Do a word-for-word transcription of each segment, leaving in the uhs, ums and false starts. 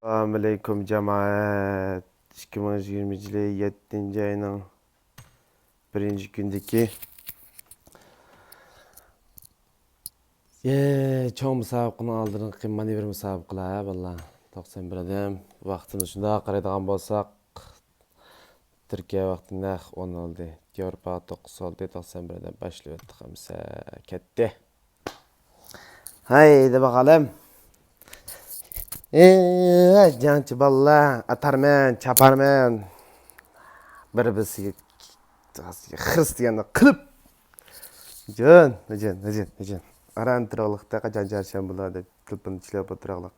ئەسسالامۇئەلەيكۇم جامائەت. ئىككى مىڭ يىگىرمىنچى يىلى يەتتىنچى ئاينىڭ بىرىنچى كۈنىدىكى، ئى، چوڭ مۇسابىقىنىڭ ئالدىنقى مانېۋىر مۇسابىقىلەر، ھە، بالىلار. توقسان بىر ئادەم. ۋاقتىمىز شۇنداق قارايدىغان بولساق، تۈركىيە ۋاقتى نەق ئون بولدى. ياۋروپا توققۇز بولدى. توقسان بىردە باشلىۋەتتۇق ئەمسە. كەتتى. ھەيدە باقالىم. ئى، جەڭچى بالىلار، ئاتارمەن، چاپارمەن. بىر-بىرسىگە خىرىس دېگەندە قىلىپ. جان، جان، جان، جان. ئاران تۇراقلىقتا قاچان چارشەنبىلار دەپ تېلېفون ئىشلەپ ئولتۇراقلىق.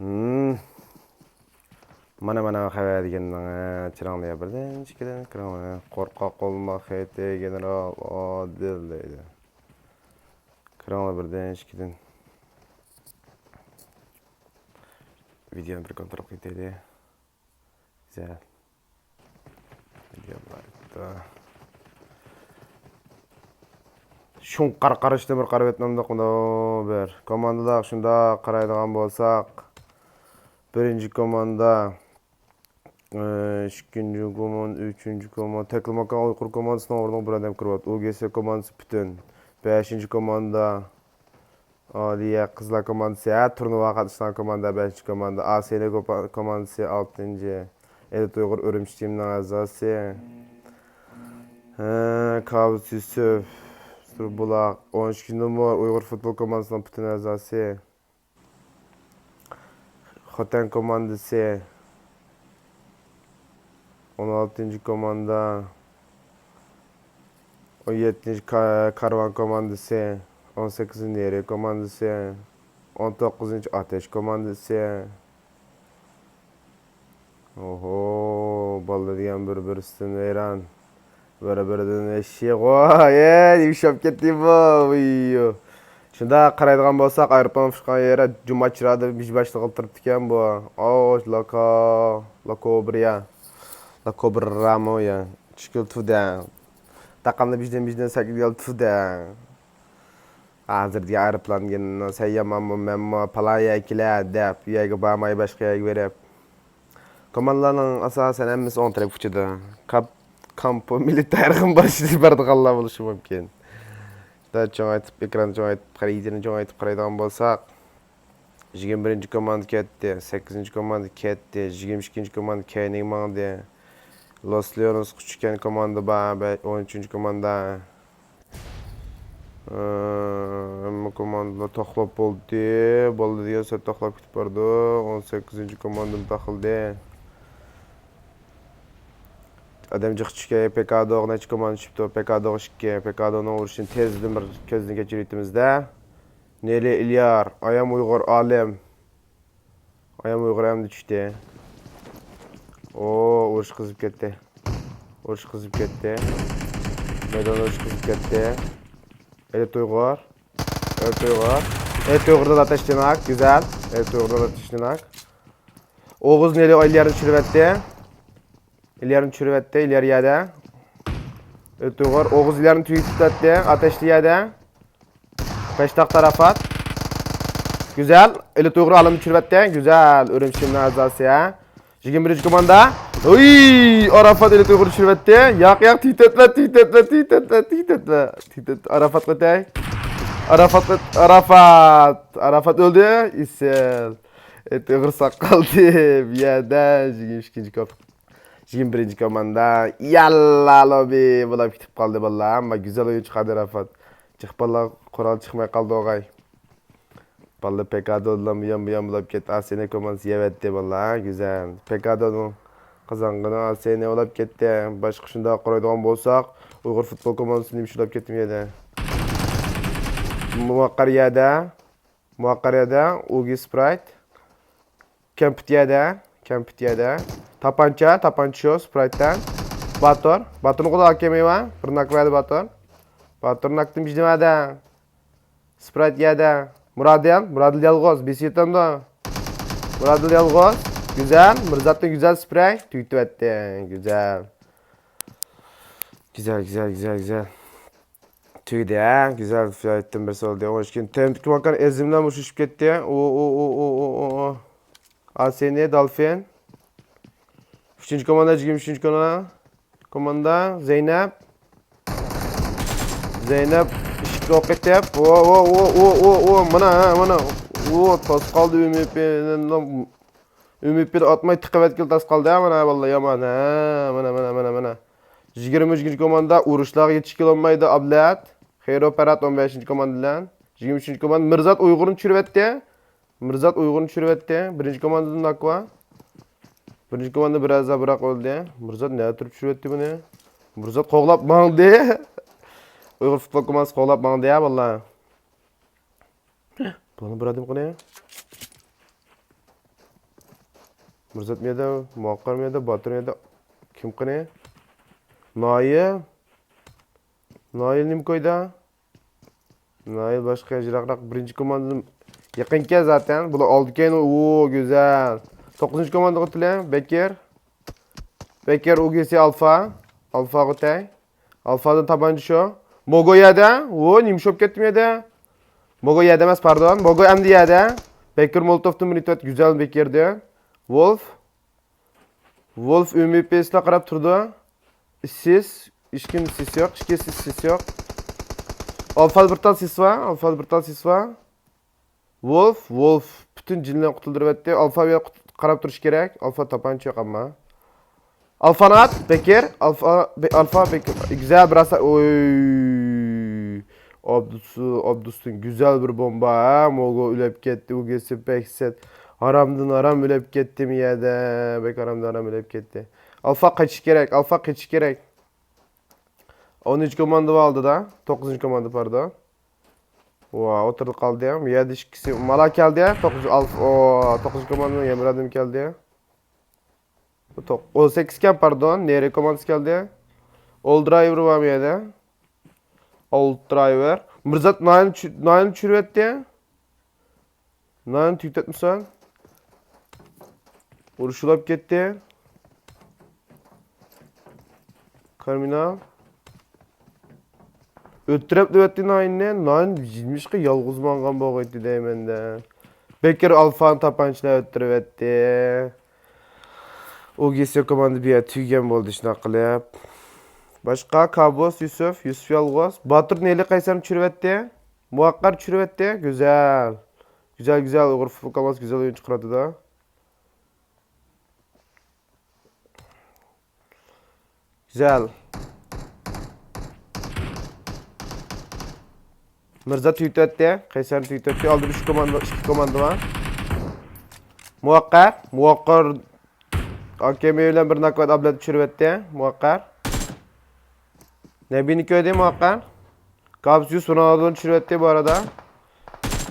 ھىم. مانا، مانا خەۋەر دېگەننىڭ، ھە، چىراڭلىيا بىردىن ئىككىدىن كىرىڭلار. قورقاق بولما، خېتى گېنېرال ئادىل دەيدۇ. كىرىڭلار بىردىن ئىككىدىن. ۋىدېونى بىر كونترول قىلىپ كېتەيلى. گۈزەل. شۇڭقار قاراشنى بىر قارىۋەتمەمدۇق مۇنداق بىر كوماندىلار شۇنداق قارايدىغان بولساق، بىرىنچى كوماندا، ئىككىنچى كوماندا، ئۈچىنچى كوماندا، تەكلىماكان ئۇيغۇر كوماندىسىنىڭ ئورنىغا بىر ئادەم كىرىۋاپتۇ. ئۇ گېسى كوماندىسى پۈتۈن. بەشىنچى كوماندا، ئالىيە قىزلار كوماندىسى، ھە، تۇرنىۋاغا قاتنىشىدىغان كوماندا، بەشىنچى كوماندا، ئاسىيە كوماندىسى، ئالتىنچى، ئېلىت ئۇيغۇر ئۈرۈمچى تىمىنىڭ ئەزاسى. ھە، كاۋۇس يۈسۈپ، سۇربۇلاق، ئون ئىككىنچى نومۇر، ئۇيغۇر فۇتبول كوماندىسىنىڭ پۈتۈن ئەزاسى. خوتەن كوماندىسى، ئون ئالتىنچى كوماندا، ئون يەتتىنچى كا-، كارۋان كوماندىسى، ئون سەككىزىنچى نېرى كوماندىسى، ئون توققۇزىنچى ئاتەش كوماندىسى. ئوھو، بالىلار دېگەن بىر-بىرسىدىن ۋەيران. بىر-بىرىدىن ئېشىغۇ. ئەي، يۇمشاپ كەتتى بۇ. ۋىييو. شۇنداق قارايدىغان بولساق، ئايروپىلان ئۇچقان يەردە جۇما چىرايدا مىجباشلىق قىلىپ تۇرۇپتىكەن بۇ. ئاۋ، لاكا، لاكوبرىيا. لاكوبرامۇ يا. چۈشكىلى تۇدە. تاقامدا بىجدەن بىجدەن سەككىز يال تۇدە. ھازىر دېگەن ئايروپىلان دېگەن، سەن يامانمۇ، مەنمۇ، پالان يەرگە كېلە دەپ، ئۇ يەرگە بارماي، باشقا يەرگە بېرىپ. كوماندىلارنىڭ ئاساسەن ھەممىسى ئوڭ تەرەپكە ئۇچىدۇ. كاپ-، كامپو مىلىتەرغىمۇ بارىشى بارىدىغانلار بولۇشى مۇمكىن. شۇنداق چوڭايتىپ، ئېكراننى چوڭايتىپ، خەرىتىنى چوڭايتىپ قارايدىغان بولساق، يىگىرمە بىرىنچى كوماندا كەتتى، سەككىزىنچى كوماندا كەتتى، يىگىرمە ئىككىنچى كوماندا كەينىگە ماڭدى. لوس ليونسقا چۈشكەن كوماندا بار، بە-، ئون ئۈچىنچى كوماندا. ھەممە كوماندىلار تاقلاپ بولدى. بالىلار دېگەن سەت تاقلاپ كېتىپ بارىدۇ. ئون سەككىزىنچى كوماندىمۇ تاقلىدى. ئادەم جىق چۈشكەن. پېكادوغا نەچچە كوماندا چۈشۈپتۇ. پېكادوغا ئىككى. پېكادونىڭ ئۇرۇشىنى تېزدىن بىر كۆزدىن كەچۈرۈۋېتىمىز-دە. نېلى ئىليار، ئايام ئۇيغۇر، ئالىم. ئايام ئۇيغۇر ئەمدى چۈشتى. ئو، ئۇرۇش قىزىپ كەتتى. ئۇرۇش قىزىپ كەتتى. مەيدان ئۇرۇش قىزىپ كەتتى. ئېلىت ئۇيغۇر. ئېلىت ئۇيغۇر. ئېلىت ئۇيغۇردىن ئاتەشلىناك. گۈزەل. ئېلىت ئۇيغۇردىن ئاتەشلىناك. ئوغۇز نېلى ئىليارنى چۈشۈرۈۋەتتى. ئىليارنى چۈشۈرۈۋەتتى، ئىليار يەردە. ئۆتۈغۇر، ئوغۇز ئىليارنى تۈگىتىۋەتتى، ئاتەشلى يەردە. پەشتاق ئاراپات. گۈزەل، ئېلىت ئۇيغۇر ئالىمنى چۈشۈرۈۋەتتى. گۈزەل، ئۈرۈمچىنىڭ ئەزاسى، ھە. يىگىرمە بىرىنچى كوماندا. ئۇي، ئاراپات ئېلىت ئۇيغۇرنى چۈشۈرۈۋەتتى. ياق، ياق، تۈگىتىۋەتمە، تۈگىتىۋەتمە، تۈگىتىۋەتمە، تۈگىتىۋەتمە. ئاراپات قوتاي. ئاراپات قوت-، ئاراپات. ئاراپات ئۆلدى. ئېسىل. ئېلىت ئۇيغۇر ساقالدى. بۇ يەردە يىگىرمە ئىككىنچى كوپ. يىگىرمە بىرىنچى كوماندا. ياللا لوبى بولاپ كېتىپ قالدى بالىلار. ئەمما گۈزەل ئويۇن چىقاردى ئاراپات. جىق بالىلار قورال چىقماي قالدى ئوغاي. بالىلار پېكادودىلا بۇيان بۇيان بولاپ كەتتى. ئاسىينى كوماندىسى يەۋەتتى بالىلار. گۈزەل. پېكادونىڭ قازانغىنى ئاسىينى بولاپ كەتتى. باشقا شۇنداق قارايدىغان بولساق، ئۇيغۇر فۇتبول كوماندىسى نېمە ئىش بولاپ كەتتى بۇ يەردە؟ مۇۋەققەر يەردە. مۇۋەققەر يەردە. ئۇگى سپرايت. كەمپۈت يەدە، كەمپۈت يەدە. تاپانچا، تاپانچا شو، سپرايتتان. باتۇر، باتۇرنىڭ قولىدا ئاكېمى بار. بىر ناك بەردى باتۇر. باتۇر ناكتىن بىجدىن بەردى. سپرايت يەدە. مۇرادىل، مۇرادىل يالغۇز، بېسىۋېتەمدۇ؟ مۇرادىل يالغۇز. گۈزەل، مىرزاتتىن گۈزەل سپراي. تۈگىتىۋەتتى. گۈزەل. گۈزەل، گۈزەل، گۈزەل، گۈزەل. تۈگىدى، ھە؟ گۈزەل، فىلايتتىن بىرسى ئالدى. ئون ئىككى. تېمتىكى ماكان ئەزىملەر مۇشۇشۇپ كەتتى. ئۇ، ئۇ، ئۇ. ئاسېنى، دالفىن. ئۈچىنچى كوماندا، يىگىرمە ئۈچىنچى كوماندا. كوماندا، زەينەپ. زەينەپ ئىشىككە ئوق ئېتىپ. ۋو، ۋو، ۋو، ۋو، ۋو، ۋو. مانا، ھە، مانا. ۋو، تاس قالدى ئۈمىپى. ئۈمىپىنى ئاتماي تىقىۋەتكىلى تاس قالدى، ھە، مانا، باللا يامان، ھە. مانا، مانا، مانا، مانا. يىگىرمە ئۈچىنچى كوماندا ئۇرۇشلارغا يېتىشكىلى بولمايدۇ، ئابلەت. خېرو پەرھات ئون بەشىنچى كوماندا بىلەن. يىگىرمە ئۈچىنچى كوماندا مىرزات ئۇيغۇرنى چۈشۈرۈۋەتتى. مىرزات ئۇيغۇرنى چۈشۈرۈۋەتتى. بىرىنچى كوماندىدىن ناكۋا. بىرىنچى كوماندا بىر ئەزا بىراق ئۆلدى. مىرزات نەدە تۇرۇپ چۈشۈرۈۋەتتى بۇنى؟ مىرزات قوغلاپ ماڭدى. ئۇيغۇر فۇتبول كوماندىسى قوغلاپ ماڭدى يا، باللا. بۇنى بىر ئادەم قىلى. مىرزات مىيەدە، مۇۋەققەر مىيەدە، باتۇر مىيەدە. كىم قىلى؟ نايىل. نايىل نېمە كويدا؟ نايىل باشقا يىراقراق، بىرىنچى كوماندىدىن يېقىنكەن زاتەن. بۇلار ئالدىكەن. ئۇ، گۈزەل. توققۇزىنچى كوماندىغا تىلە، بەكىر. بەكىر ئۇگىسى ئالفا. ئالفاغا تەي. ئالفادىن تاپانچا شو. موگو يەدە. ئۇ، نېمە شوپ كەتتىم يەدە. موگو يەدە ئەمەس، پاردون. موگو ئەمدى يەدە. بەكىر مولوتوفتىن بىرنى تۆت، گۈزەل بەكىردىن. ۋولف. ۋولف ئۈمىپىسلا قاراپ تۇرىدۇ. سىس، ھېچكىم سىس يوق، ئىككى سىس، سىس يوق. ئالفادا بىر تال سىس بار، ئالفادا بىر تال سىس بار. ۋولف، ۋولف پۈتۈن جىنلىرىنى قۇتۇلدۇرۇۋەتتى. ئالفا بۇ يەرگە قۇت-، قاراپ تۇرۇشى كېرەك. ئالفا تاپانچا يوق ئەمما. ئالفانى ئات، بەكىر. ئالفا، بە-، ئالفا، بەكىر. گۈزەل بىر ئاسا-، ئوي. ئابدۇس، ئابدۇستىن گۈزەل بىر بومبا، ھە؟ موگو ئۆلۈپ كەتتى، ئۇگىسى بەك سەت. ھارامدىن ھارام ئۆلۈپ كەتتى مۇ يەردە. بەك ھارامدىن ھارام ئۆلۈپ كەتتى. ئالفا قېچىش كېرەك، ئالفا قېچىش كېرەك. ئونىنچى كوماندا بار ئالدىدا. توققۇزىنچى كوماندا، پاردون. ۋا، ئوتتۇرىدا قالدى. بۇ يەردە ئىككىسى مالا كەلدى. توققۇزىنچى ئالفا، ئو، توققۇزىنچى كوماندىنىڭ يەنە بىر ئادىمى كەلدى. بۇ توق-، ئون سەككىز ئىكەن، پاردون. نېرى كوماندىسى كەلدى. ئول درايۋېر بارمۇ يەردە؟ ئول درايۋېر. مىرزات نايىنى چۈ-، نايىنى چۈشۈرۈۋەتتى. نايىنى تۈگىتەتمىسەن؟ ئۇرۇشلاپ كەتتى. كارمىنا. ئۆتتۈرۈپ دەۋەتتى نايىننى. نايىن نېمىشقا يالغۇز ماڭغان بولغىيتتى دەيمەن-دە. بەكىر ئالفانى تاپانچىلار ئۆتتۈرۈۋەتتى. ئۇگىسى كوماندا بۇ يەردە تۈگىگەن بولدى شۇنداق قىلىپ. باشقا كابۇس، يۈسۈپ، يۈسۈپ يالغۇز. باتۇر نېلى قەيسەرنى چۈشۈرۈۋەتتى. مۇۋەققەر چۈشۈرۈۋەتتى. گۈزەل. گۈزەل، گۈزەل. ئۇيغۇر فۇتبول كوماندىسى گۈزەل ئويۇن چىقىرىۋاتىدۇ. گۈزەل. مىرزا تۈگىتىۋەتتى. قەيسەرنى تۈگىتىۋەتتى. ئالدىدا ئۈچ كوماندا، ئىككى كوماندا بار. مۇۋەققەر. مۇۋەققەر. ئاكېمى بىلەن بىر ناكاۋت ئابلەت چۈشۈرۈۋەتتى. مۇۋەققەر. نەبىنى كۆردى مۇۋەققەر. كابۇس يۈسۈپ رونالدونى چۈشۈرۈۋەتتى بۇ ئارىدا.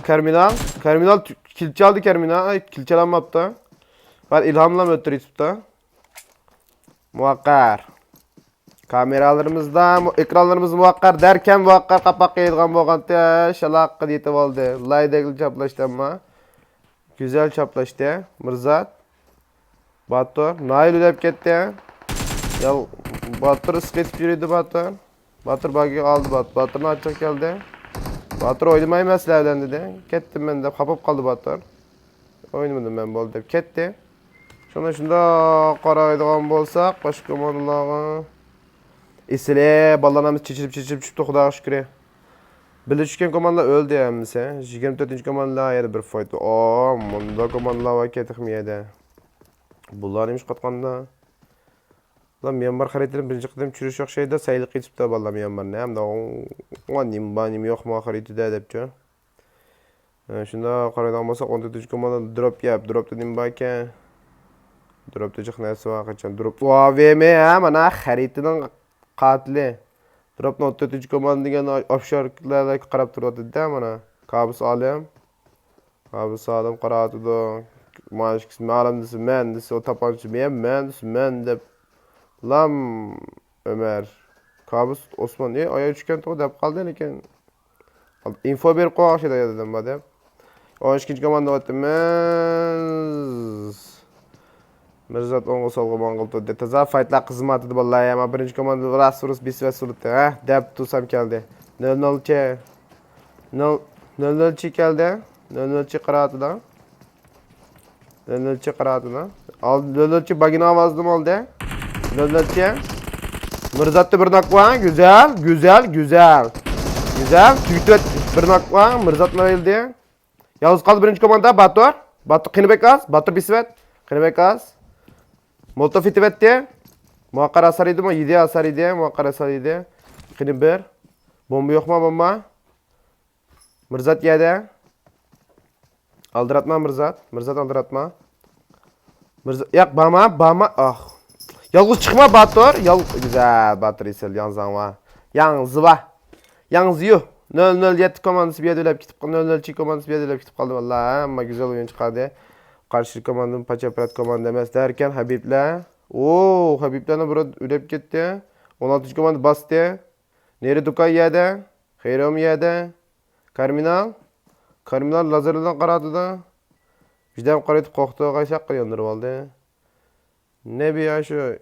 كەرمىنال. كەرمىنال تۈ-، كىلچە ئالدى كەرمىنال. ئاي، كىلچە ئالالماپتۇ. بار ئىلھام بىلەن ئۆتتۈرە يۈسۈپتە. مۇۋەققەر. كامېرالىرىمىزدا، مۇ-، ئېكرانلىرىمىز مۇۋەققەر دەركەن مۇۋەققەر قاپاققا يەيدىغان بولغانتى، شالاققا يېتىۋالدى. لايدەكلا چاپلاشتى ئەمما. گۈزەل چاپلاشتى. مىرزات. باتۇر. نايىل ئۆلۈپ كەتتى. يا، باتۇر ئىسقېتىپ يۈرىدۇ باتۇر. باتۇر باگىغا ئالدى بات-، باتۇرنىڭ ئاچچىقى كەلدى. باتۇر ئوينىمايمەن سىلەر بىلەن دېدى. كەتتىم مەن دەپ خاپا بولۇپ قالدى باتۇر. ئوينىمىدىم مەن بولدى دەپ كەتتى. شۇڭا شۇنداق قارايدىغان بولساق، باشقا كوماندىلارغا. ئېسىلى، بالىلار ھەممىسى چېچىلىپ، چېچىلىپ چۈشۈپتۇ، خۇداغا شۈكرى. بىللە چۈشكەن كوماندىلار ئۆلدى ھەممىسى. يىگىرمە تۆتىنچى كوماندىلار يەنە بىر فايت. ئو، مۇنداق كوماندىلار بار كەتىخمۇ يەدە. بۇلار نېمە ئىش قاتقاندا؟ بۇلار ميانمار خەرىتىنى بىرىنچى قېتىم چۈشۈرۈش ئوخشايدۇ، سەيلە قېچىپتۇ بالىلار ميانمارنى. ھەمدە ئۇ، ئۇ نېمە بار، نېمە يوق ما خەرىتىدە دەپچۇ. ئە، شۇنداق قارايدىغان بولساق، ئون تۆتىنچى كوماندا دروپ گەپ. دروپتا نېمە باركەن؟ دروپتا جىق نەرسە بار قاچان. دروپ، ۋا، ۋي ئېم، ھە، مانا خەرىتىنىڭ قاتىلى. دروپنىڭ ئون تۆتىنچى كوماندا دېگەن ئوفشورلارغا قاراپ تۇرۇۋاتىدۇ-دە، مانا. كابۇس ئالىم. كابۇس ئالىم قاراۋاتىدۇ. مانا ئىككىسى مەلۇم دېسە، مەن دېسە، ئۇ تاپانچا مەن، مەن دېسە، مەن دەپ. لام ئۆمەر. كابۇس ئوسمان، ئى، ئاياغ چۈشكەنتىغۇ دەپ قالدى، لېكىن. ئىنفو بېرىپ قويغان ئوخشايدۇ، يادىدىن بار دەپ. ئون ئىككىنچى كوماندا ئۆتىمىز. مىرزات ئوڭغا سولغا ماڭغىلى تۇردى. تازا فايتلار قىزىماتىدۇ بالىلار. ئەمما بىرىنچى كوماندا راست ئۇرۇس بېسىۋەتسە بولاتتى، ھە؟ دەپ تۇرسام كەلدى. نۆل نۆلچى. نۆل، نۆل نۆلچى كەلدى. نۆل نۆلچى قىرائىتىدا. نۆل نۆلچى قارا ئاتىدۇ. ئال، نۆل نۆلچى باگىنى ئاۋازلىدىم ئالدى. نۆل نۆلچى. مىرزاتتا بىر ناك بار. گۈزەل، گۈزەل، گۈزەل. گۈزەل. تۈگىتىۋەت. بىر ناك بار. مىرزات مايىلدى. يالغۇز قالدى بىرىنچى كوماندا. باتۇر. باتۇر قېنى بەك ئاز. باتۇر بېسىۋەت. قېنى بەك ئاز. مولوتوف ئېتىۋەتتى. مۇئەققەر ئاسار ئىدىمۇ؟ يېدى ئاسار ئىدى. مۇئەققەر ئاسار ئىدى. قېنى بىر. بومبا يوقما، بومبا؟ مىرزات يەردە. ئالدىراتما مىرزات. مىرزات ئالدىراتما. مىرزات، ياق، بارما، بارما. ئاھ. يالغۇز چىقما باتۇر. يال، گۈزەل باتۇر ئېسىل. ياڭزاڭ ۋا. ياڭزى ۋا. ياڭزى يو. نۆل نۆل يەتتە كوماندىسى بۇ يەردە ئۆلۈپ كېتىپ، نۆل نۆل چى كوماندىسى بۇ يەردە ئۆلۈپ كېتىپ قالدى. ۋاللا، ئەمما گۈزەل ئويۇن چىقاردى. قارشى كوماندىمۇ پاچاپرات كوماندا ئەمەس دەركەن، ھەبىبلەر. ئوو، ھەبىبلەرنى بۇرا ئۆلۈپ كەتتى. ئون ئالتىنچى كوماندا باستى. نېرى دۇكان يەردە. خېرىم يەردە. كارمىنال. كارمىنال لازېرلىدىن قاراتىدۇ. ۋىجدان قارايتىپ قورقتى، غايساق ياندۇرۇپ ئالدى. نەبى ئاشۇ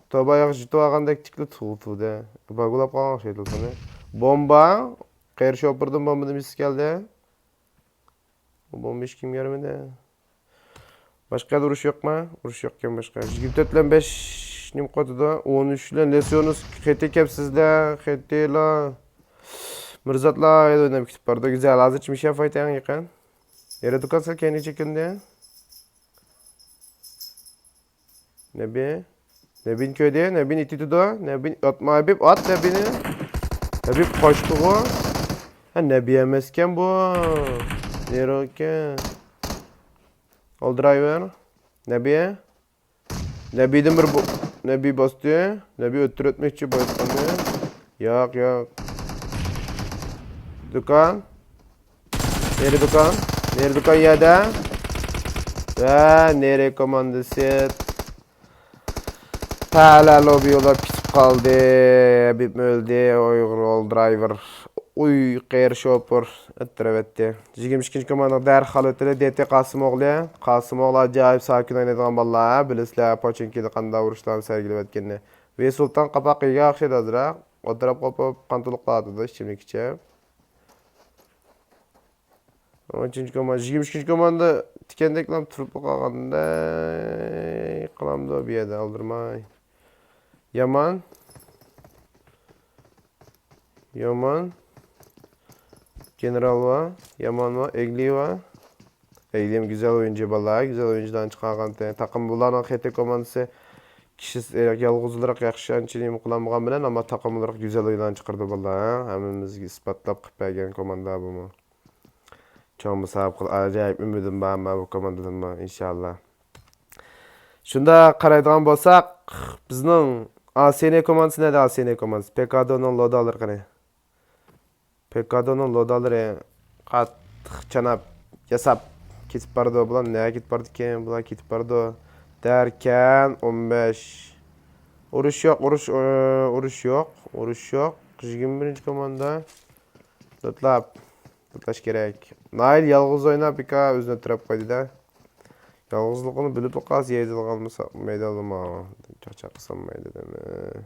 توبا ياغ جىتىۋالغاندەك تىكلى تۇغۇتۇدە. باگۇلاپ قالغان ئوخشايدۇ تېلېفونى. بومبا. قېرى شوپۇردىن بومبىدىن مىسىس كەلدى. بۇ بومبا ھېچ كىمگە يارىمىدى. باشقا يەردە ئۇرۇش يوقما؟ ئۇرۇش يوقكەن باشقا. يىگىرمە تۆت بىلەن بەش نېمە قوتىدا؟ ئون ئۈچ بىلەن لېسىيونۇس قېتى كەپسىزلەر، قېتىلا. مىرزاتلار ئويناپ كېتىپ بارىدۇ. گۈزەل، ھازىرچە مىشا فايت ئەڭ يېقىن. يەرە دۇكان سەل كەينىگە چېكىندى. نەبى. نەبىنى كۆردى. نەبىنى ئېتىتىدۇ. نەبىنى ئاتما ھەبىب. ئات نەبىنى. ھەبىب قاچتىغۇ. ھە، نەبى ئەمەسكەن بۇ. نېرىكەن. ئول درايۋېر. نەبى. نەبىدىن بىر بو-، نەبى باستى. نەبى ئۆتتۈرۈۋەتمەكچى بۇ ئېيتقاننى. ياق، ياق. دۇكان. نېرى دۇكان؟ نېرى دۇكان يەردە؟ ۋە نېرى كوماندىسى. پەلە لوبى يوللاپ كېتىپ قالدى. ھەبىبمۇ ئۆلدى. ئۇيغۇر ئول درايۋېر. ئۇي، قېرى شوپۇر. ئۆتتۈرۈۋەتتى. يىگىرمە ئىككىنچى كوماندا دەرھال ئۆتىدۇ. دې تې قاسىمئوغلى. قاسىمئوغلى ئاجايىپ ساكىن ئوينايدىغان بالىلار. بىلىسىلەر، پوچىنكىدا قانداق ئۇرۇشلارنى سەرگىلىۋەتكىنىنى. ۋېسۇلتان قاپاق يېگەن ئوخشايدۇ ئازراق. ئولتۇرۇپ قوپۇپ، قان تولۇق قىلىۋاتىدۇ، ئىچىملىك ئىچىپ. ئون ئۈچىنچى كوماندا، يىگىرمە ئىككىنچى كوماندا تىكەندەكلا تۇرۇپلا قالغاندەك قىلامدۇ بۇ يەردە ئالدىرىماي. يامان. يامان. گېنېرال بار. يامان بار. ئېگلى بار. ئەيلىم گۈزەل ئويۇنچى بالىلار، گۈزەل ئويۇنچىلارنى چىقارغان تاقىم. بۇلارنىڭ خېتى كوماندىسى كىشى يالغۇزراق ياخشى ئانچە نېمە قىلالمىغان بىلەن، ئەمما تاقىم ئولتۇراق گۈزەل ئويۇنلارنى چىقىردى بالىلار، ھە؟ ھەممىمىزگە ئىسپاتلاپ قىلىپ بەرگەن كوماندا بۇمۇ. چوڭ مۇسابىقە، ئاجايىپ ئۈمىدىم بار مەن بۇ كوماندىدىنمۇ، ئىنشاللا. شۇنداق قارايدىغان بولساق، بىزنىڭ ئاسىينى كوماندىسى نەدە؟ ئاسىينى كوماندىسى. پېكادونىڭ لودالىرى قېنى؟ پېكادونىڭ لودالىرى قاتتىق چاناپ ياساپ كېتىپ بارىدۇ. بۇلار نەگە كېتىپ بارىدىكىن؟ بۇلار كېتىپ بارىدۇ. دەركەن ئون بەش. ئۇرۇش يوق، ئۇرۇش، ئۇرۇش يوق، ئۇرۇش يوق. يىگىرمە بىرىنچى كوماندا. لوتلاپ. لوتلاش كېرەك. نايىل يالغۇز ئويناپ، بىكار ئۆزىنى ئۆلتۈرۈپ قويدى-دە. يالغۇزلۇقىنى بىلىپلا قالسا، يەيدىغان مەيدانلىما. چاقچاق قىلسام مەيدانىنى.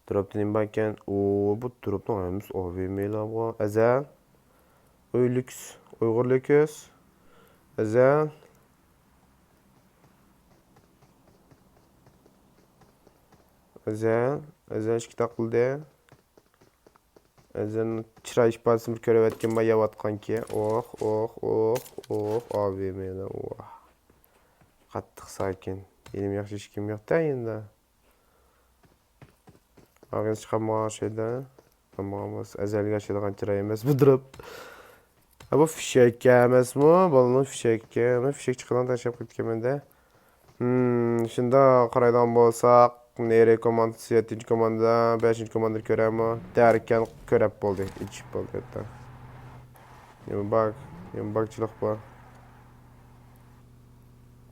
دروپتا نېمە باركەن؟ ئۇ، بۇ دروپنىڭ ھەممىسى ئاۋېمېيلار بار. ئەزەل. ئۇي لۈكس. ئۇيغۇر لۈكس. ئەزەل. ئەزەل. ئەزەل ئىككى تاقلىدى. ئەزەلنىڭ چىراي ئىپادىسىنى بىر كۆرۈۋەتكەن بار يەۋاتقانكى. ئوھ، ئوھ، ئوھ، ئوھ، ئاۋېمېيلار، ئوھ. قاتتىق ساكىن. يېنىم ياخشى، ھېچكىم يوق-دە يېنىدا. ئاغزى چىقالمىغان ئوخشايدۇ. قالمىغان بولسا ئەزەلگە ئوخشايدىغان چىراي ئەمەس بۇ دروپ. ھە، بۇ فىشەك ئەمەسمۇ؟ بالىنىڭ فىشەكى. مەن فىشەك چىقىدىغان تاشلاپ قويۇپ كەلمەندە. ھىم، شۇنداق قارايدىغان بولساق، نېرى كوماندىسى، يەتتىنچى كوماندا، بەشىنچى كوماندىنى كۆرەمۇ؟ دەركەن كۆرەپ بولدى. ئېچىپ بولدى ھەتتا. نېمە باگ؟ نېمە باگچىلىق بار؟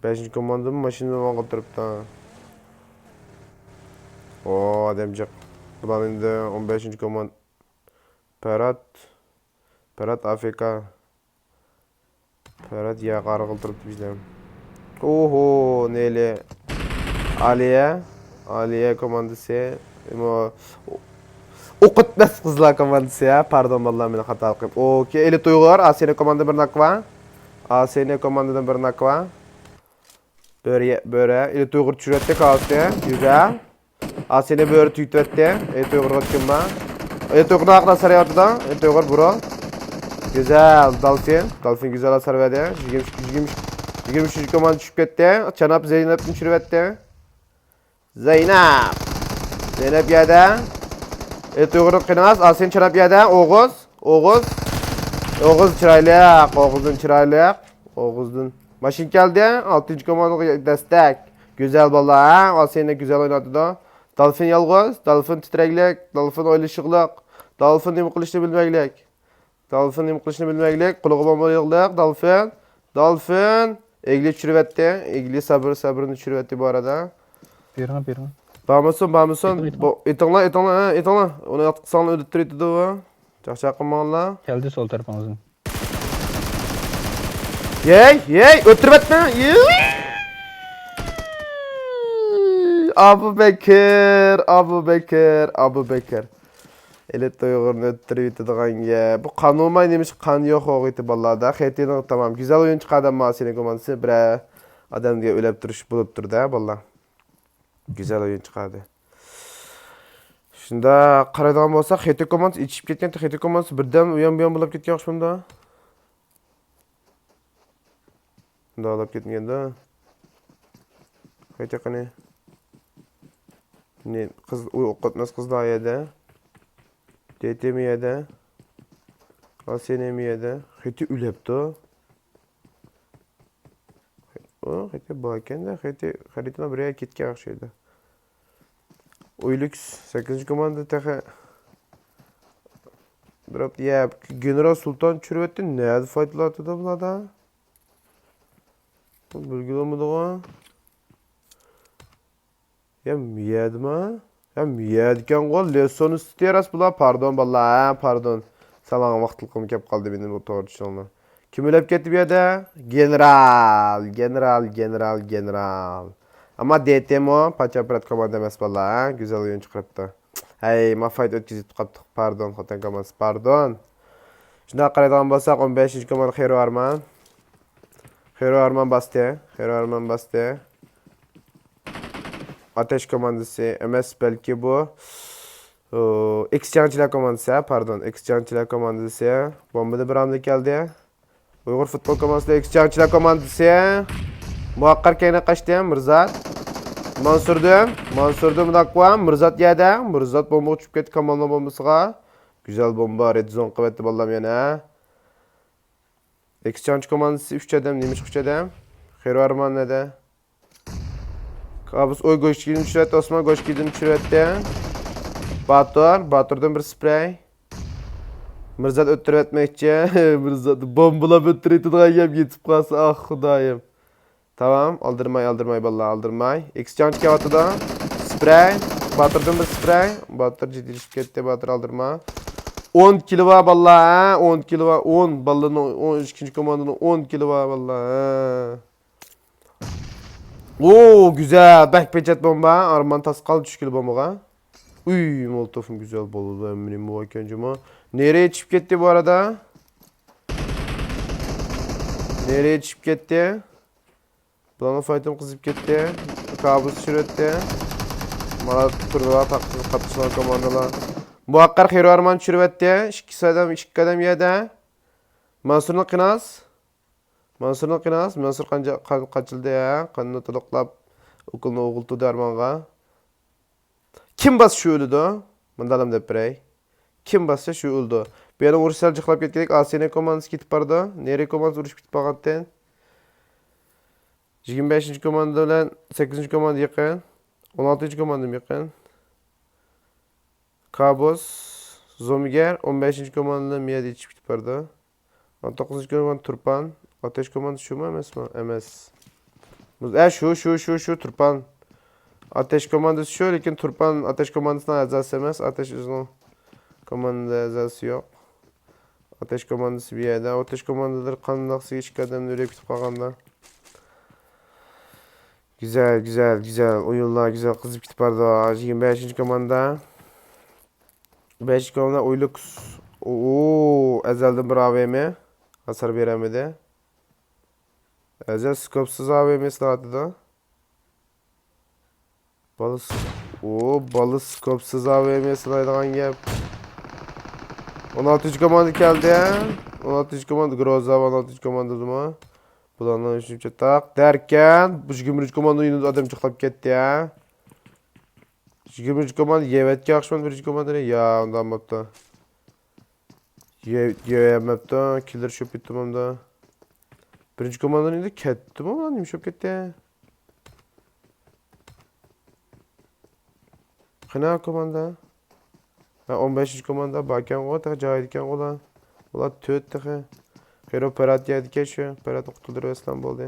بەشىنچى كوماندىمۇ ماشىنىنى ئالغا تۇرۇپتۇ. ئو، ئادەم جىق. بۇلار ئەمدى ئون بەشىنچى كوماند. پەرات. پەرات ئافېكا. پەرات يەر قارىغىلى تۇرۇپتۇ بىزدە. ئوھو، نېلى. ئالىيە. ئالىيە كوماندىسى. ئوقۇتمەس قىزلار كوماندىسى، ھە. پاردون بالىلار، مېنى خاتا قىلىپ. ئوكېي، ئېلىت ئۇيغۇر، ئاسىيە كوماندا بىر ناكۋا. ئاسىينى كوماندىدىن بىر ناكۋا. بۆرە، بۆرە. ئېلى تۇيغۇر چۈشۈرۈۋەتتى، كاۋاستى. گۈزەل. ئاسىينى بۆرە تۈگىتىۋەتتى. ئېلى تۇيغۇرغا كىم بار؟ ئېلى تۇيغۇرنىڭ ئارقىدا سارايۋاتىدۇ. ئېلى تۇيغۇر بۇرۇل. گۈزەل. دالفىن. دالفىن گۈزەل ھاسار بەردى. يىگىرمە ئىككى، يىگىرمە ئىككى، يىگىرمە ئۈچىنچى كوماندا چۈشۈپ كەتتى. چاناپ زەينەپنى چۈشۈرۈۋەتتى. زەينەپ. زەينەپ يەردە. ئېلى تۇيغۇرنىڭ قېنىماس. ئاسىينى چاناپ يەردە. ئوغۇز. ئوغۇز. ئوغۇز چىرايلىق. ئوغۇزدىن چىرايلىق. ئوغۇزدىن. ماشىنا كەلدى. ئالتىنچى كوماندىغا دەستەك. گۈزەل بالىلار، ھە؟ ئاسىينى گۈزەل ئويناتىدۇ. دالفىن يالغۇز. دالفىن تىترەكلىك. دالفىن ئويلىشىقلىق. دالفىن نېمە قىلىشنى بىلمەيلىك. دالفىن نېمە قىلىشنى بىلمەيلىك. قولىغا بومبا يىغلىق. دالفىن. دالفىن. ئېگلى چۈشۈرۈۋەتتى. ئېگلى سابىر، سابىرنى چۈشۈرۈۋەتتى بۇ ئارىدا. بېرىڭ، بېرىڭ. بارمىسۇن، بارمىسۇن. ئېتىڭ، ئېتىڭ. بۇ، ئېتىڭلار، ئېتىڭلار، ھە، ئېتىڭلار. ئۇنى ئاتقىساڭلار ئۆلتۈرۈۋېتىدۇ ئۇ. چاقچاق قىلماڭلار. كەلدى سول تەرىپىڭىزدىن. يەي، يەي، ئۆلتۈرۈۋەتمە. يەي. ئابۇ بەكىر، ئابۇ بەكىر، ئابۇ بەكىر. ئېلى تۇيغۇرنى ئۆلتۈرۈۋېتىدىغان گەپ. بۇ قان بولماي نېمىشقا قان يوق ئوغىتى بالىلاردا. خېتىنىڭ تامام. گۈزەل ئويۇن چىقاردى ئەمما سېنىڭ كوماندىسى بىرەر ئادەمگە ئۆلەپ تۇرۇش بولۇپ تۇرىدۇ بالىلار. گۈزەل ئويۇن چىقاردى. شۇنداق قارايدىغان بولساق، خېتى كوماندىسى ئېچىشىپ كەتكەن، خېتى كوماندىسى بىردەم ئۇيان بۇيان بولۇپ كەتكەن ئوخشىمامدا. مۇنداق بولۇپ كەتمىگەندە. خېتى قېنى؟ نى-، قىز، ئۇ ئوقۇتماس قىزلار يەردە. دېتىمۇ يەردە. ئاسىينىمۇ يەردە. خېتى ئۆلەپتۇ. ئۇ خېتى باركەندە، خېتى خەرىتىنىڭ بىر يەرگە كەتكەن ئوخشايدۇ. ئويلۇكس سەككىزىنچى كوماندا تېخى. بىراق، يە، گېنېرال سۇلتان چۈشۈرۈۋەتتى. نەدە فايتلاتىدۇ بۇلاردا؟ بۇ بىلگىلى بولمىدىغۇ. يا مىيەدىما؟ يا مىيەدىكەنغۇ، لېسونى سۈتى راست بۇلار. پاردون بالىلار، ھە، پاردون. ساڭا ۋاقىتلىقىم كەپ قالدى مېنىڭ بۇ توغرا چۈشىنىڭلار. كىم ئۆلۈپ كەتتى بۇ يەردە؟ گېنېرال، گېنېرال، گېنېرال، گېنېرال. ئەمما دېتىمۇ پاچاپرات كوماندا ئەمەس بالىلار، ھە؟ گۈزەل ئويۇن چىقىرىپتۇ. ھەي، ما فايت ئۆتكۈزۈپ قاپتۇق. پاردون، خوتەن كوماندىسى، پاردون. شۇنداق قارايدىغان بولساق، ئون بەشىنچى كوماندا خېرۇ ئارمان. خېرۇ ئارمان باستى. خېرۇ ئارمان باستى. ئاتەش كوماندىسى ئەمەس، بەلكى بۇ، ئۇ، ئېكسچېنجلار كوماندىسى، ھە، پاردون، ئېكسچېنجلار كوماندىسى. بومبىدا بىر ھەملە كەلدى. ئۇيغۇر فۇتبول كوماندىسى، ئېكسچېنجلار كوماندىسى. مۇۋەققەر كەينىگە قاچتى، مىرزات. مانسۇردىن، مانسۇردىن مۇداكۋا، مىرزات يەردە. مىرزات بومبا ئۇچۇپ كەتتى كامالنىڭ بومبىسىغا. گۈزەل بومبا، رېد زون قىلىۋەتتى بالام يەنە. ئېكسچېنج كوماندىسى ئۈچ ئادەم، نېمىشقا ئۈچ ئادەم؟ خېرۇ ئارمان نەدە؟ كابۇس، ئوي، گوشكىدىن چۈشۈرۈۋەتتى، ئوسمان گوشكىدىن چۈشۈرۈۋەتتى. باتۇر، باتۇردىن بىر سپرەي. مىرزات ئۆتتۈرۈۋەتمەكچى. مىرزات بومبىلاپ ئۆتتۈرۈۋېتىدىغان گەپ يېتىپ قالسا، ئاھ، خۇدايىم. تامام، ئالدىرىماي، ئالدىرىماي، بالىلار، ئالدىرىماي. ئېكسچېنج كېلىۋاتىدۇ. سپرەي، باتۇردىن بىر سپرەي. باتۇر جىددىيلىشىپ كەتتى، باتۇر ئالدىرىما. ئون كىلى بار، بالىلار، ھە؟ ئون كىلى بار، ئون. بالىلارنىڭ ئون، ئىككىنچى كوماندىنىڭ ئون كىلى بار، بالىلار، ھە. ئو، گۈزەل، بەك پېچەت بومبا. ئارمان تاس قالدى چۈشكىلى بومبىغا. ئۇي، مولوتوفمۇ گۈزەل بولىدۇ، ھەممە نېمە باركەن جۇمۇ. نېرى چىقىپ كەتتى بۇ ئارىدا؟ نېرى چىقىپ كەتتى؟ بۇلارنىڭ فايتىمۇ قىزىپ كەتتى. كابۇس چۈشۈرۈۋەتتى. مانا تۇرىدىغان تاقىتىغا قاتنىشىدىغان كوماندىلار. مۇۋەققەر خېرۇ ئارمان چۈشۈرۈۋەتتى. ئىككى قەدەم، ئىككى قەدەم يەردە. مانسۇرنىڭ قىناس. مانسۇرنىڭ قىناس، مانسۇر قانچە-، قان-، قاچىلدى، ھە؟ قاننى تولۇقلاپ، ئوكۇلنى ئوغۇلتۇدى ئارمانغا. كىم باسسا شۇ ئۆلىدۇ؟ مۇنداقلام دەپ بېرەي. كىم باسسا شۇ ئۆلىدۇ. بۇ يەردىن ئۇرۇش سەل جىقلاپ كەتكەيلىك. ئاسىينى كوماندىسى كېتىپ بارىدۇ. نېرى كوماندىسى ئۇرۇشۇپ كېتىپ بارغانتىن. يىگىرمە بەشىنچى كوماندا بىلەن سەككىزىنچى كوماندا يېقىن. ئون ئالتىنچى كوماندىمۇ يېقىن. كابۇس، زومىگەر، ئون بەشىنچى كوماندىدىن مىيەدە يېتىشىپ كېتىپ بارىدۇ. ئون توققۇزىنچى كوماندا تۇرپان، ئاتەش كوماندىسى شۇمۇ ئەمەسمۇ؟ ئەمەس. ئە، شۇ، شۇ، شۇ، شۇ، تۇرپان. ئاتەش كوماندىسى شۇ، لېكىن تۇرپان ئاتەش كوماندىسىنىڭ ئەزاسى ئەمەس، ئاتەش ئۆزىنىڭ كوماندا ئەزاسى يوق. ئاتەش كوماندىسى بۇ يەردە. ئاتەش كوماندىلىرى قانداقسى ئىككى ئادەمنى ئۆرۈپ كېتىپ قالغاندا. گۈزەل، گۈزەل، گۈزەل. ئويۇنلار گۈزەل قىزىپ كېتىپ بارىدۇ. يىگىرمە بەشىنچى كوماندا. بەشىنچى كوماندا ئويلۇكس. ئوو، ئەزەلدىن بىر ئاۋېمى. ھاسار بېرەلمىدى. ئەزەل سكوپسىز ئاۋېمى سىناۋاتىدۇ. بالا س-، ئۇ بالا سكوپسىز ئاۋېمى سىنايدىغان گەپ. ئون ئالتىنچى كوماندا كەلدى. ئون ئالتىنچى كوماندا، گروزا، ئون ئالتىنچى كوماندىمۇ. بۇلارنىڭ ئۈچىنچى تاق دەركەن، بۇ يىگىرمە بىرىنچى كوماندا يېنىدا ئادەم جىقلاپ كەتتى ھە. يىگىرمە بىرىنچى كوماندا يەۋەتكەن ئوخشىمامدۇ بىرىنچى كوماندىنى؟ يا، ئۇنداق بولماپتۇ. يە-، يەۋەتمەپتۇ، كىللېر شوپ يېتىمامدا. بىرىنچى كوماندىنى ئەمدى كەتتىمۇ، نېمە ئىش بولۇپ كەتتى؟ قېنى كوماندا؟ ھە، ئون بەشىنچى كوماندا باركەنغۇ، تېخى جايىدىكەنغۇ ئۇلار. ئۇلار تۆت تېخى. خېرو پىرات يەردىكەن شۇ. پىراتنى قۇتۇلدۇرۇۋەتسەم بولدى.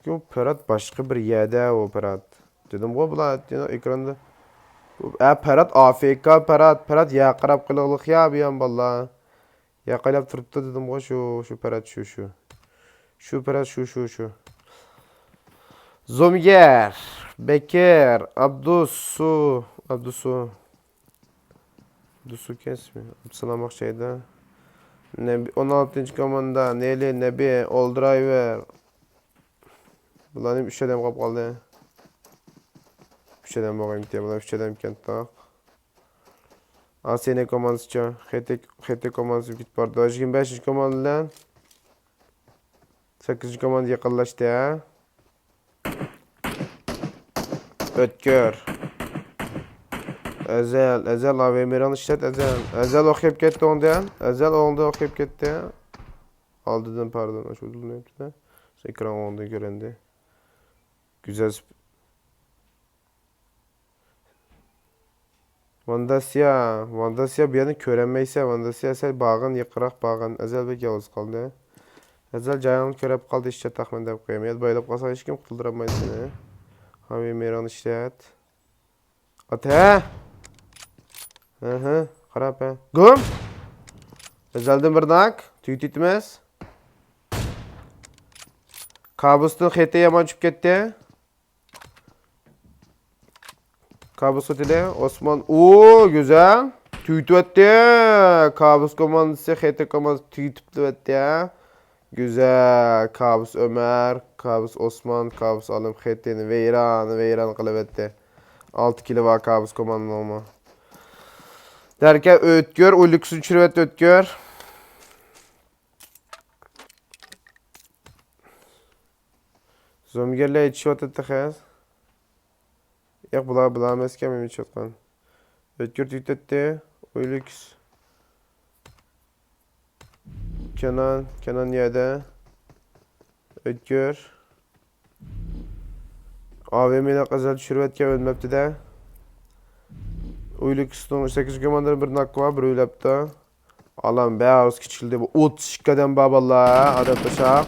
ئۇ پىرات باشقا بىر يەردە ئۇ پىرات. دېدىمغۇ بۇلار ئېكراندا. ئە، پىرات ئافېكا پىرات، پىرات يا قاراپ قېلىغلىق يا بۇيان باللا. ياقايلاپ تۇرۇپتۇ دېدىمغۇ، شۇ، شۇ پەرەت، شۇ، شۇ. شۇ پەرەت، شۇ، شۇ، شۇ. زومگەر، بەكىر، ئابدۇسۇ، ئابدۇسۇ. ئابدۇسۇ كەسمى. ئابدۇسالام ئاخشايدا. نەبى، ئون ئالتىنچى كوماندا، نېلى، نەبى، ئولدرايۋېر. بۇلارنىڭ ئۈچ ئادەم قاپ قالدى. ئۈچ ئادەم بولغان ئىدى، بۇلار ئۈچ ئادەم ئىكەن، تاق. ئاسىينى كوماندىسىچۇ؟ خېتى، خېتى كوماندىسى كېتىپ بارىدۇ. يىگىرمە بەشىنچى كوماندا بىلەن سەككىزىنچى كوماندا يېقىنلاشتى، ھە؟ ئۆتكۈر. ئەزەل، ئەزەل، ئاۋېمىرىڭنى ئىشلەت، ئەزەل. ئەزەل ئوخياپ كەتتى ئوڭدىن. ئەزەل ئوڭدا ئوخياپ كەتتى. ئالدىدىن، پاردىن، ئاشۇ ئېكران ئوڭدىن كۆرۈندى. گۈزەل سۈپ-، ۋانداسىيا، ۋانداسىيا بۇ يەرنى كۆرەلمەيسەن، ۋانداسىيا سەل بارغىن، يېقىنراق بارغىن. ئەزەل بەك يالغۇز قالدى. ئەزەل جايىڭنى كۆرۈپ قالدى، ئىشلەت تاخمەن دەپ قوياي. يا بايلاپ قالساڭ ھېچكىم قۇتۇلدۇرالمايدۇ سېنى. ھاۋى مېرىڭنى ئىشلەت. ئات ھە؟ ھە ھە، قاراپ ھە. گۇم! ئەزەلدىن بىر ناك، تۈگىتىمىز. كابۇستىن خېتى يامان چۈشۈپ كەتتى. كابۇس خېتىنى ئوسمان، ئۇ، گۈزەل. تۈگىتىۋەتتى. كابۇس كوماندىسى، خېتى كوماندىسى تۈگىتىۋەتتى، ھە. گۈزەل. كابۇس ئۆمەر، كابۇس ئوسمان، كابۇس ئالىم خېتىنى ۋەيران، ۋەيران قىلىۋەتتى. ئالتە كىلى بار كابۇس كوماندىنىڭمۇ. دەركەن ئۆتكۈر، ئۇلىكىسىنى چۈشۈرۈۋەتتى ئۆتكۈر. زومىگەرلەر يېتىشىۋاتىدۇ تېخى. ياق، بۇلار، بۇلار ئەمەسكەن مېنى يېتىشىۋاتقان. ئۆتكۈر تۈگىتەتتى. ئويلۇكس. كەنان، كەنان يەردە. ئۆتكۈر. ئاۋېمىنى ئەزەل چۈشۈرۈۋەتكەن، ئۆلمەپتۇ-دە. ئويلۇكسنىڭ سەككىز كوماندىرى بىر ناكى بار، بىر ئۆلەپتۇ. ئالام بەس كىچىكلىدى. بۇ ئوتتۇز ئىككى ئادەم بار باللا. ئادەم تاشاق.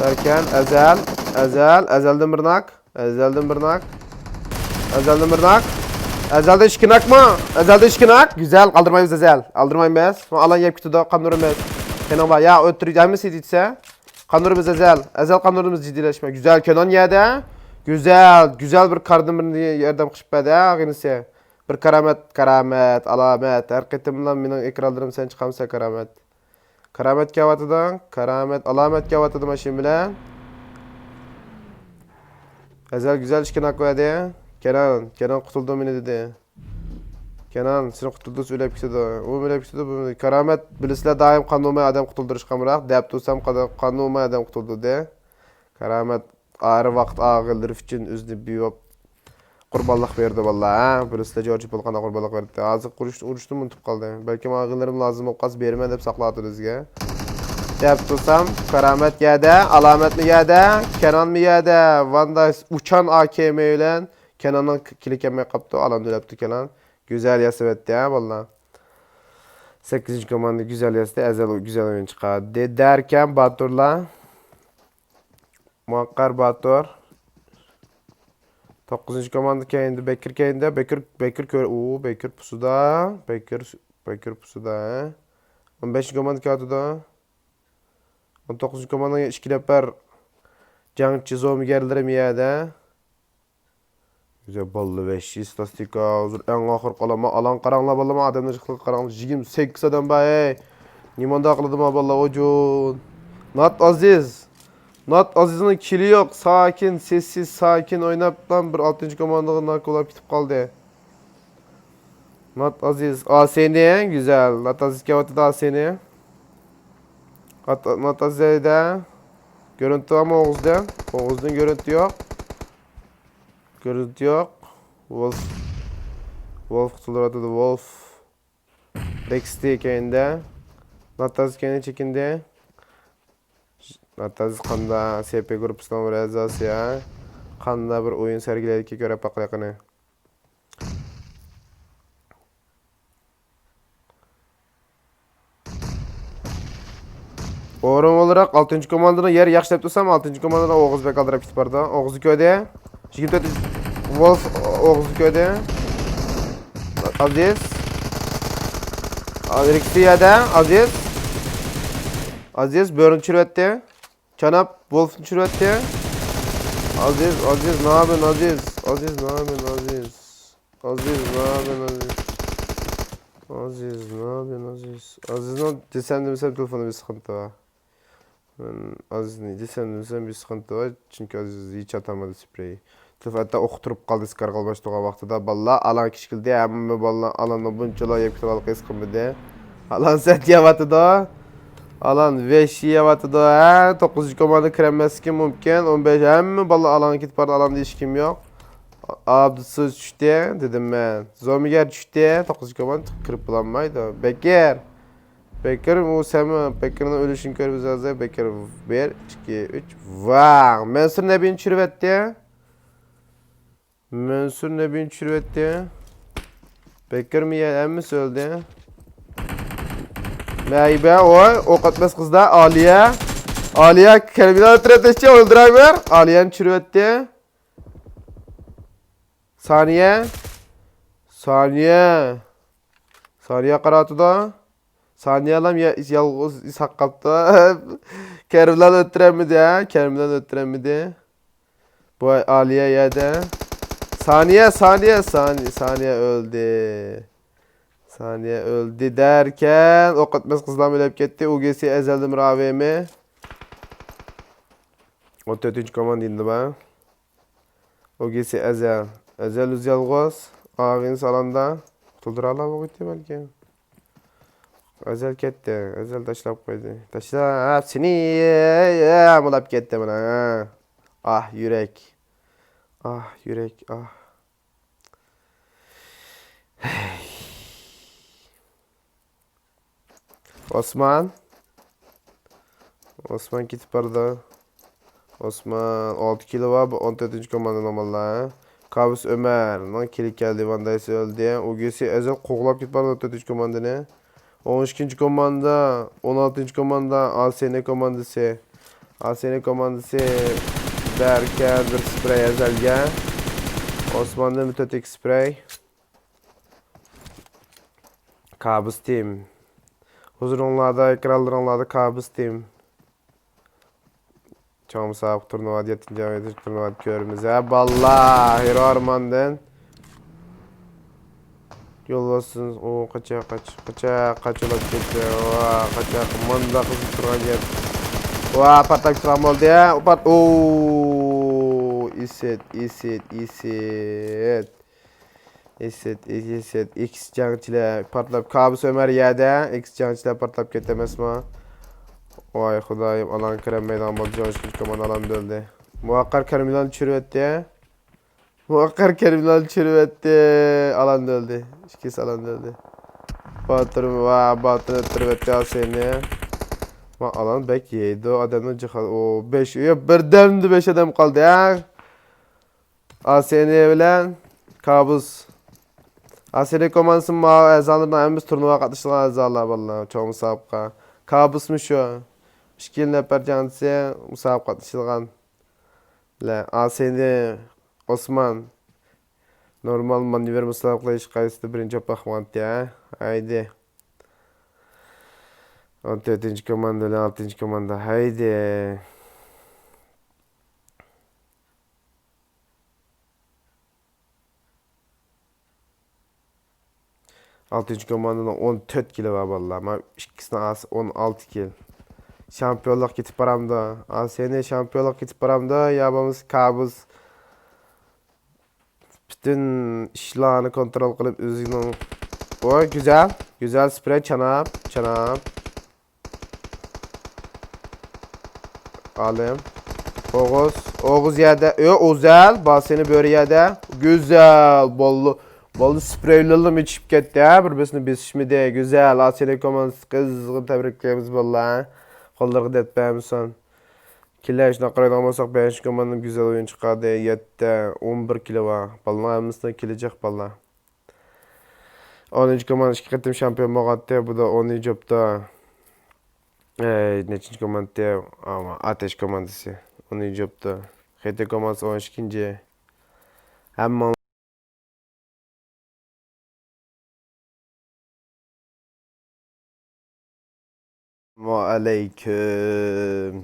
دەركەن، ئەزەل، ئەزەل، ئەزەلدىن بىر ناك. ئەزەلدىن بىر ناك. ئەزەلدىن بىر ناك. ئەزەلدىن ئىككى ناكمۇ؟ ئەزەلدىن ئىككى ناك. گۈزەل، قالدۇرمايمىز ئەزەل. ئالدىرمايمىز. ئالان يەپ كېتىدۇ، قاندۇرىمىز. قېنىڭ بار. يا ئۆتتۈرۈپ ھەممىسى دېسە. قاندۇرىمىز ئەزەل. ئەزەل قاندۇرىمىز جىددىيلەشمە. گۈزەل، كۆنان يەردە. گۈزەل، گۈزەل بىر كاردىن بىرنى ياردەم قىلىشىپ بەردى، ھە، غىنىسى. بىر كارامەت، كارامەت، ئالامەت. ھەر قېتىملا مېنىڭ ئېكرانلىرىم سەن چىقامسەن، كارامەت. كارامەت كەۋاتىدۇ، كارامەت، ئالامەت كەۋاتىدۇ ماشىنا بىلەن. ئەزەل گۈزەل ئىككى ناك بەردى. كەنان، كەنان قۇتۇلدۇم مېنى دېدى. كەنان، سېنى قۇتۇلدۇرسا ئۆلۈپ كېتىدۇ. ئۇ ئۆلۈپ كېتىدۇ، بۇ ئۆلۈپ. كارامەت، بىلىسىلەر دائىم قان بولماي ئادەم قۇتۇلدۇرۇشقا ئامراق دەپ تۇرسام، قان، قان بولماي ئادەم قۇتۇلدۇردى. كارامەت، ئايرى ۋاقىت ئاغىنىلىرى ئۈچۈن ئۆزىنى بىۋاپ قۇربانلىق بېرىدۇ، باللا، ھە؟ بىلىسىلەر، جورج پول قانداق قۇربانلىق بېرىدۇ. ھازىر ئۇرۇش، ئۇرۇشنى ئۇنتۇپ قالدى. بەلكىم ئاغىنىلىرىم لازىم بولۇپ قالسا بېرىمەن دەپ ساقلاۋاتىدۇ بىزگە. دەپ تۇرسام، كارامەت يەردە، ئالامەتمۇ يەردە، كەنانمۇ يەردە، ۋاندايس ئۇچان ئاكېمى بىلەن كەناننىڭ كېلىپ كەلمەي قاپتۇ، ئالان ئۆلەپتۇ كەنان. گۈزەل ياسىۋەتتى، ھە، باللا. سەككىزىنچى كوماندا گۈزەل ياسىدى، ئەزەل گۈزەل ئويۇن چىقاردى دەركەن باتۇرلار. مۇۋەققەر باتۇر. توققۇزىنچى كوماندا كەينىدە، بەكىر كەينىدە، بەكىر، بەكىر كۆر-، ئۇ، بەكىر پۇسۇدا، بەكىر، بەكىر پۇسۇدا، ھە. ئون بەشىنچى كوماندا كېلىۋاتىدۇ. ئون توققۇزىنچى كوماندىنىڭ ئىككى نەپەر جەڭچى زومىگەرلىرى مىيەدە. گۈزەل باللا ۋەھشىي ستاتىستىكا. ھازىر ئەڭ ئاخىرقى ئالامەت. ئالان قاراڭلار باللا، ئادەمنىڭ جىقلىقىغا قاراڭلار. يىگىرمە سەككىز ئادەم بار، ھەي. نېمانداق قىلىدۇ ما بالىلار ئوجۇن؟ نات ئازىز. نات ئازىزنىڭ كىلى يوق. ساكىن، سېسىز، ساكىن ئويناپلا بىر ئالتىنچى كوماندىغا ناك بولاپ كېتىپ قالدى. نات ئازىز. ئاسىنى، گۈزەل. نات ئازىز كېلىۋاتىدۇ ئاسىنى. نات ئازىزدا. كۆرۈنۈپ تۇرامۇ ئوغۇزدىن؟ ئوغۇزدىن كۆرۈنتى يوق. كۆرۈنتى يوق. ۋولف. ۋولف قۇتۇلدۇرۇۋاتىدۇ، ۋولف. رېكستى كەينىدە. ناتاز كەينىگە چېكىندى. ناتاز قاندا سى پى گۇرۇپپىسىنىڭ بىر ئەزاسى يا. قاندا بىر ئويۇن سەرگىلەيدىكى كۆرۈپ باقىلى قېنى. ئورۇن ئولتۇراق ئالتىنچى كوماندىنىڭ يەر ياخشى دەپ تۇرسام، ئالتىنچى كوماندىنىڭ ئوغۇز بەك ئالدىراپ كېتىپ بارىدۇ. ئوغۇزنى كۆردى. يىگىرمە تۆت ۋولف ئوغۇزنى كۆردى. ئازىز. رېكستى يەردە. ئازىز. ئازىز بۆرىنى چۈشۈرۈۋەتتى. چاناپ ۋولفنى چۈشۈرۈۋەتتى. ئازىز، ئازىز، نابىن، ئازىز. ئازىز، نابىن، ئازىز. ئازىز، نابىن، ئازىز. ئازىز، نابىن، ئازىز. ئازىزنىڭ دېسەم دېمىسەم تېلېفوندا بىر سىخىنتى بار. مەن ئازىزنى دېسەم دېمىسەم بىر سىخىنتى بار. چۈنكى ئازىز ھېچ ئاتالمىدى سپرېي. تېلېفون ھەتتا ئوققا تۇرۇپ قالدى، سكارغا باشلىغان ۋاقتىدا. بالىلار ئالان كىچىكلىدى، ھەممە بالىلار ئالاننى بۇنچىلا يەپ كېتىۋالغان ھېس قىلمىدى. ئالان سەت يەۋاتىدۇ. ئالان ۋەھشىي يەۋاتىدۇ. ھە، توققۇزىنچى كوماندا كىرەلمەسلىكى مۇمكىن. ئون بەش، ھەممە بالىلار ئالانغا كېتىپ بارىدۇ، ئالاندا ھېچكىم يوق. ئابدۇسىز چۈشتى، دېدىم مەن. زومىگەر چۈشتى، توققۇزىنچى كوماندا كىرىپ بولالمايدۇ. بەكىر! بەكىر، ئۇ سەنمۇ؟ بەكىرنىڭ ئۆلۈشىنى كۆرىمىز ھازىر. بەكىر، بىر، ئىككى، ئۈچ. ۋاڭ! مەنسۇر نەبىنى چۈشۈرۈۋەتتى. مەنسۇر نەبىنى چۈشۈرۈۋەتتى. بەكىرمۇ يەنە ھەممىسى ئۆلدى. مەيبە، ۋاي، ئوق ئەتمەس قىزدا، ئالىيە. ئالىيە، كەلمىدى تەرەپدىشى ئۆلدۈرەيمەن. ئالىيەنى چۈشۈرۈۋەتتى. سانىيە. سانىيە. سانىيە قاراتىدۇ. سانىيەلام يا-، يالغۇز ساققاپتۇ. كەرىملەن ئۆتتۈرەلمىدى، ھە؟ كەرىملەن ئۆتتۈرەلمىدى. بۇ ئالىيە يەردە. سانىيە، سانىيە، سانىيە، سانىيە ئۆلدى. سانىيە ئۆلدى دەركەن، ئوق ئەتمەس قىزلارمۇ ئۆلۈپ كەتتى. ئۇ گې سى ئەزەلدىمۇ راۋېمى. ئون تۆتىنچى كوماندا ئىندىما. ئۇ گې سى ئەزەل. ئەزەل ئۆزى يالغۇز. ئاغىنىسى ئالاندا. قۇتۇلدۇرالا بولغىيتتى بەلكىم. ئەزەل كەتتى. ئەزەل تاشلاپ قويدى. تاشلا، ھە، سېنى، ھە، مۇلاپ كەتتى مانا. ئاھ، يۈرەك. ئاھ، يۈرەك، ئاھ. ئوسمان. ئوسمان كېتىپ بارىدۇ. ئوسمان، ئالتە كىلو بار، بۇ ئون تۆتىنچى كوماندىنىڭ بالىلار. كابۇس ئۆمەرنىڭ كىلى كەلدى، ۋاندايسى ئۆلدى. ئۇ گې سى ئەزەل قوغلاپ كېتىپ بارىدۇ، ئون تۆتىنچى كوماندىنى. ئون ئىككىنچى كوماندا، ئون ئالتىنچى كوماندا، ئاسىنى كوماندىسى. ئاسىنى كوماندىسى بەركەن، بىر سپرەي ئەزەلگە. ئوسماندىن بىر تۆت ئىككى سپرەي. كابۇس تىم. ھۇزۇرۇڭلاردا، ئېكرانلىرىڭلاردا كابۇس تىم. چوڭ مۇسابىقە تۇرنىۋا، يەتتىنچى ئايدا تۇرنىۋا كۆرىمىز. ھە، باللا، ھېرو ئارماندىن. يول بولسۇن. ئۇ قاچا، قاچ، قاچا، قاچىلاپ كەتتى. ۋا، قاچا، مۇنداق قىزىپ تۇرغان گەپ. ۋا، پارتلاپ تۇرغان بولدى. ئۇ پارت-، ئوو، ئىسىت، ئىسىت، ئىسىت. ئىسىت، ئىسىت، ئىكس جەڭچىلەر پارتلاپ، كابۇس ئۆمەر يەردە، ئىكس جەڭچىلەر پارتلاپ كەتتى ئەمەسمۇ؟ ۋاي خۇدايىم، ئالان كىرەلمەيدىغان بولدى، جوشقۇنچى كوماندا ئالان ئۆلدى. مۇۋەققەر كەرىملارنى چۈشۈرۈۋەتتى. مۇۋەققەر كەرىملارنى چۈشۈرۈۋەتتى. ئالان ئۆلدى. ئىككىسى ئالان ئۆلدى. باتۇر، ۋا، باتۇر ئۆلتۈرۈۋەتتى ئاسىنى. ۋا، ئالان بەك يەيدۇ، ئادەمنىڭ جىخا-، ئو، بەش، يا، بىردەمدە بەش ئادەم قالدى، ھە؟ ئاسىنى بىلەن كابۇس. ئاسىنى كوماندىسى ماۋۇ ئەزالىرىنىڭ ھەممىسى تۇرنىۋا قاتنىشىدىغان ئەزالار بالىلار، چوڭ مۇسابىقە. كابۇسمۇ شۇ. ئىككى نەپەر جەڭچىسى مۇسابىقە قاتنىشىدىغان. بىلەن ئاسىنى، ئوسمان. نورمال مانېۋىر مۇسابىقىلەر ھېچقايسىسىدا بىرىنچى بولۇپ باقمىغانتى، ھە؟ ھەيدى. ئون تۆتىنچى كوماندا بىلەن ئالتىنچى كوماندا. ھەيدى. ئالتىنچى كوماندىنىڭ ئون تۆت كىلى بار بالىلار. مانا ئىككىسىنىڭ ئارىسى ئون ئالتە كىل. شامپىيونلۇق كېتىپ بارامدۇ؟ ئاسىينى شامپىيونلۇق كېتىپ بارامدۇ؟ يا بولمىسا كابۇس پۈتۈن ئىشلارنى كونترول قىلىپ ئۆزىنىڭ. ۋاي، گۈزەل، گۈزەل سپرەي، چاناپ، چاناپ. ئالىم. ئوغۇز، ئوغۇز يەردە. ئۆ، ئوزەل، باسىنى بۆرە يەردە. گۈزەل، بولدى. بولدى، سپرەيلىرىم ئېچىپ كەتتى، ھە، بىر-بىرسىنى بېسىشمىدى. گۈزەل، ئاسىينى كوماندىسى قىزغىن تەبرىكلەيمىز، بالىلار. قوللىرىغا دەرد بەرمىسۇن. كېلەر شۇنداق قارايدىغان بولساق، بەشىنچى كوماندىمۇ گۈزەل ئويۇن چىقاردى. يەتتە، ئون بىر كىلى بار. بالىنىڭ ھەممىسىنىڭ كېلىچەك بالىلار. ئونىنچى كوماندا ئىككى قېتىم شامپىيون بولغانتى. بۇ دا ئونىنچى جوپتا. ئەي، نەچچىنچى كوماندا؟ ئاما، ئاتەش كوماندىسى. ئونىنچى جوپتا. خېتى كوماندىسى ئون ئىككىنچى. ھەممىڭ ئەلەيكۇم.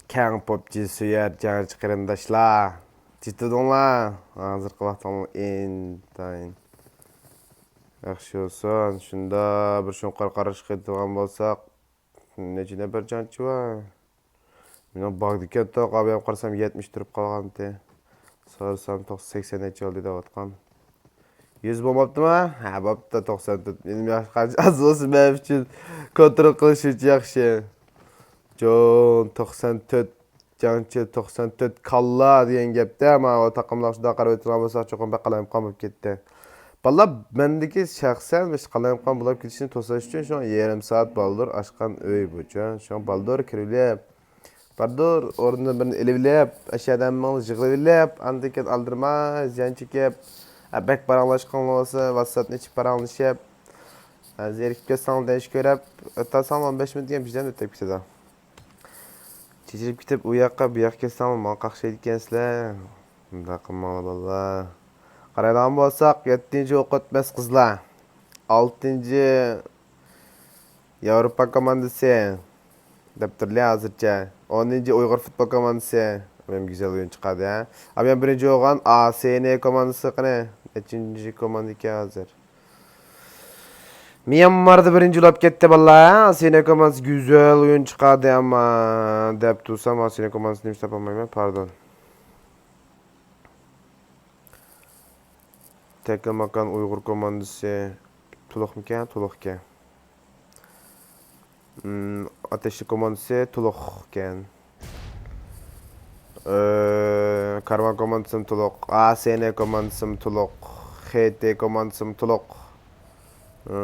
كەڭ پوپجى سۆيەر جەڭچى قېرىنداشلار. چېتىدىڭلار؟ ھازىرقى ۋاقتىڭلار ئىنتايىن ياخشى بولسۇن. شۇنداق بىر شۇڭقار قاراشقا قېتىدىغان بولساق، نەچچە نەپەر جەڭچى بار؟ مېنىڭ باگدا ئىكەن توق، ئابىيام قارىسام يەتمىش تۇرۇپ قالغانتى. سورىسام توقسان، سەكسەن نەچچە ئالدى دەۋاتقان. يۈز بولماپتىما؟ ھە، بوپتۇ، توقسان تۆت. مېنىڭ ياخشى قانچە ئاز بولسا مەن ئۈچۈن كونترول قىلىش ئۈچۈن ياخشى. جون، توقسان تۆت جەڭچى، توقسان تۆت كاللا دېگەن گەپتە، مانا تاقىملار شۇنداق قاراپ ئۆتىدىغان بولساق، چوقۇم بەك قالايمىقان بولۇپ كەتتى. بالىلار، مەندىكى شەخسەن مۇشۇ قالايمىقان بولۇپ كېتىشنى توساش ئۈچۈن شۇڭا يېرىم سائەت بالدۇر ئاچقان ئۆي بۇ چۈ. شۇڭا بالدۇر كىرىۋېلىپ، باردۇر، ئورنىدىن بىرنى ئېلىۋېلىپ، ئەشەدە ھەممىڭلار يىغىلىۋېلىپ، ئاندىن كېيىن ئالدىرىماي زىيان چېكىپ، ئە، بەك پاراڭلاشقىڭلار بولسا، ۋاتساپنى ئېچىپ پاراڭلىشىپ، ئە، زېرىكىپ كەتسەڭلار دەيش كۆرۈپ، ئۆتەلسەڭلار ئون بەش مىنۇت دېگەن بىردەم ئۆتۈپ كېتىدۇ. چېچىلىپ كېتىپ، ئۇ ياققا، بۇ ياققا كەتسەڭلار ماڭا قاقشايدىكەنسىلەر. مۇنداق قىلماڭلار، بالىلار. قارايدىغان بولساق، يەتتىنچى ئوق ئۆتمەس قىزلار. ئالتىنچى ياۋروپا كوماندىسى دەپ تۇرلى ھازىرچە. ئونىنچى ئۇيغۇر فۇتبول كوماندىسى. ئابىيام گۈزەل ئويۇن چىقاردى، ھە؟ ئابىيام بىرىنچى بولغان ئاسىينى كوماندىسى قېنى؟ نەچچىنچى كوماندا ئىكەن ھازىر؟ ميانماردا بىرىنچى بولاپ كەتتى، بالىلار. ئاسىينى كوماندىسى گۈزەل ئويۇن چىقاردى، ئەمما دەپ تۇرسام، ئاسىينى كوماندىسىنى نېمىش تاپالمايمەن، پاردون. تەكلىماكان ئۇيغۇر كوماندىسى تولۇقمىكەن؟ تولۇقكەن. ئاتەشلىك كوماندىسى تولۇقكەن. ئى، كارۋان كوماندىسىمۇ تولۇق. ئاسىينى كوماندىسىمۇ تولۇق. خېتى كوماندىسىمۇ تولۇق. ئى،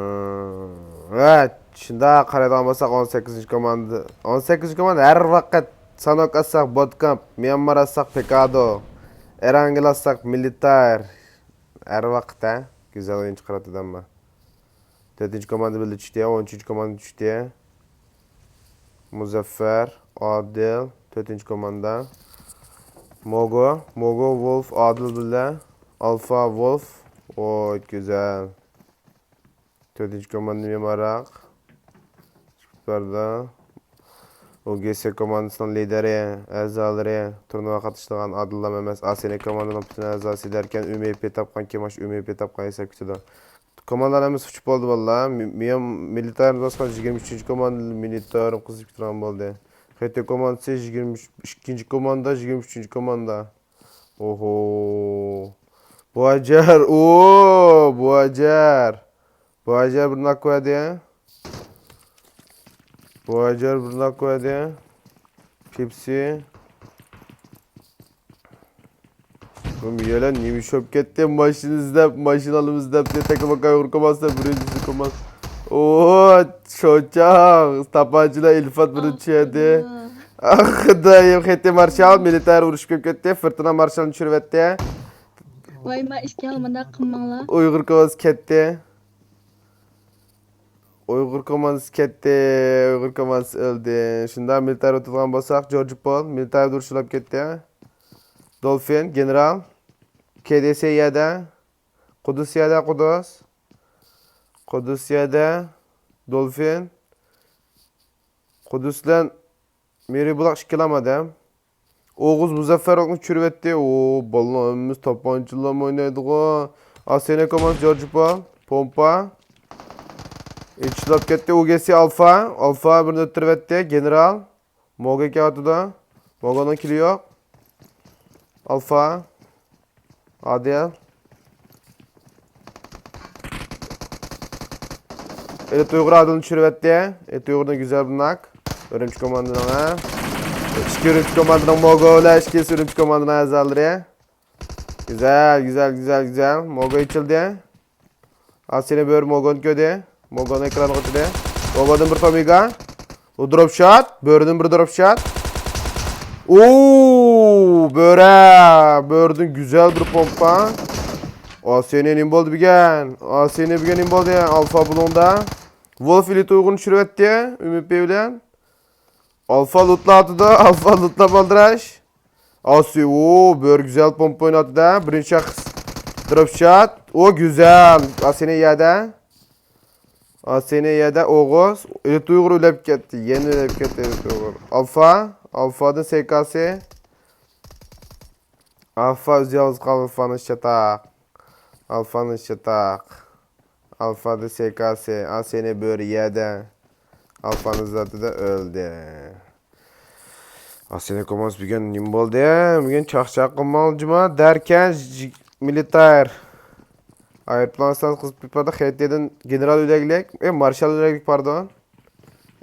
ۋە شۇنداق قارايدىغان بولساق، ئون سەككىزىنچى كوماندا. ئون سەككىزىنچى كوماندا ھەر ۋاقىت سانوك ئاتساق بوتكامپ، ميانمار ئاتساق پېكادو، ئېرانگىل ئاتساق مىلىتار. ھەر ۋاقىت، ھە؟ گۈزەل ئويۇن چىقىرىۋاتىدۇ ئەمما. تۆتىنچى كوماندا بىللە چۈشتى، ئون ئۈچىنچى كوماندا چۈشتى. مۇزەففەر، ئادىل، تۆتىنچى كوماندا. موگو، موگو، ۋولف، ئادىل بىللە. ئالفا، ۋولف. ۋوي، گۈزەل. تۆتىنچى كوماندا ميانماراق. بەردى. ئۇ گېسې كوماندىسىنىڭ لىدېرى، ئەزالىرى، تۇرنىۋا قاتنىشىدىغان ئادىللام ئەمەس، ئاسىيانى كوماندىنىڭ پۈتۈن ئەزاسى دەركەن، ئۈمىپى تاپقان، كېماش ئۈمىپى تاپقان ھېساب كېتىدۇ. كوماندىلار ھەممىسى ئۇچۇپ بولدى، بالىلار. مي-، ميان-، مىلىتارنى باسقان يىگىرمە ئۈچىنچى كوماندا، مىلىتارىم قىزىپ كېتىدىغان بولدى. خېتى كوماندىسى يىگىرمە ئىككىنچى كوماندا، يىگىرمە ئۈچىنچى كوماندا. ئوھو. بۇ ئەجەر، ئو، بۇ ئەجەر. بۇ ئەجەر بىر ناك بەردى. بۇ ئەجەر بىر ناك بەردى. پېپسى. بۇ مىيەلەر نېمە ئىش بولۇپ كەتتى؟ ماشىنا ئىزدەپ، ماشىنا ئالىمىز دەپ، تەكلىماكان ئۇرۇپ قالماستا، بىرىنچىسى قالماس. ئو، شوچاڭ، تاپانچىلار ئىلپات بىلەن چۈشەردى. ئاھ، خۇدايىم، خېتى مارشال، مىلىتار ئۇرۇشۇپ كېلىپ كەتتى، فىرتىنا مارشالنى چۈشۈرۈۋەتتى. ۋاي، ما ئىككىڭلار مۇنداق قىلماڭلار. ئۇيغۇر كوماندىسى كەتتى. ئۇيغۇر كوماندىسى كەتتى. ئۇيغۇر كوماندىسى ئۆلدى. شۇنداق مىلىتار ئۇتۇلغان بولساق، جورج پول مىلىتار ئۇرۇشلاپ كەتتى. دولفىن، گېنېرال. كې دې سې يەردە. قۇدۇس يەردە، قۇدۇس. قۇدۇس يەردە. دولفىن. قۇدۇس بىلەن مېرى بۇلاق ئىككىلام ئادەم. ئوغۇز مۇزەففەرلىكنى چۈشۈرۈۋەتتى. ئو، بالىلار ھەممىسى تاپانچىلام ئوينايدىغۇ. ئاسىيانى كوماندىسى جورج پول. پومپا. ئېچىلاپ كەتتى ئۇ جى سى ئالفا. ئالفا بىرنى ئۆتتۈرۈۋەتتى. گېنېرال. موگا كېلىۋاتىدۇ. موگانىڭ كىلى يوق. ئالفا. ئادىل. ئېلىت ئۇيغۇر ئادىلنى چۈشۈرۈۋەتتى. ئېلىت ئۇيغۇردىن گۈزەل بىر ناك. ئۈرۈمچى كوماندىنىڭ، ھە. ئىككى ئۈرۈمچى كوماندىنىڭ موگا بىلەن ئىككىنچى ئۈرۈمچى كوماندىنىڭ ئەزالىرى. گۈزەل، گۈزەل، گۈزەل، گۈزەل. موگا ئېچىلدى. ئاسىينى بۆرە موگانى كۆردى. موگانى ئېكرانغا ئاتتى. موگاندىن بىر تومىگا. بۇ دروپ شات. بۆرىدىن بىر دروپ شات. ئوو، بۆرە. بۆرىدىن گۈزەل بىر پومپا. ئاسىينى نېمە بولدى بۈگۈن؟ ئاسىينى بۈگۈن نېمە بولدى؟ ئالفا بۇلۇڭدا. ۋولف ئېلىت ئۇيغۇرنى چۈشۈرۈۋەتتى. ئۈمىپى بىلەن. ئالفا لوتلاۋاتىدۇ. ئالفا لوتلاپ ئالدىراش. ئاسىي، ئو، بىر گۈزەل پومپا ئويناتتى-دە. بىرىنچى شەخس. دروپ شات. ئو، گۈزەل. ئاسىينى يەدە. ئاسىينى يەدە ئوغۇز. ئېلىت ئۇيغۇر ئۆلۈپ كەتتى. يەنە ئۆلۈپ كەتتى ئېلىت ئۇيغۇر. ئالفا. ئالفادىن سېكاسى. ئالفا ئۆزى يالغۇز قالدى. ئالفانىڭ چاتاق. ئالفانىڭ چاتاق. ئالفادىن سېكاسى. ئاسىينى بۆرە يەدە. ئالفانىڭ زاتىدا ئۆلدى. ئاسىينى كوماندىسى بۈگۈن نېمە بولدى؟ بۈگۈن چاقچاق قىلماڭ جۇما دەركەن، ژ-، مىلىتار. ئايروپىلان ئىستانسىسى قىزىپ كېتىپ باردا، خېتىدىن گېنېرال ئۆلەكلىك، ئە، مارشال ئۆلەكلىك، پاردون.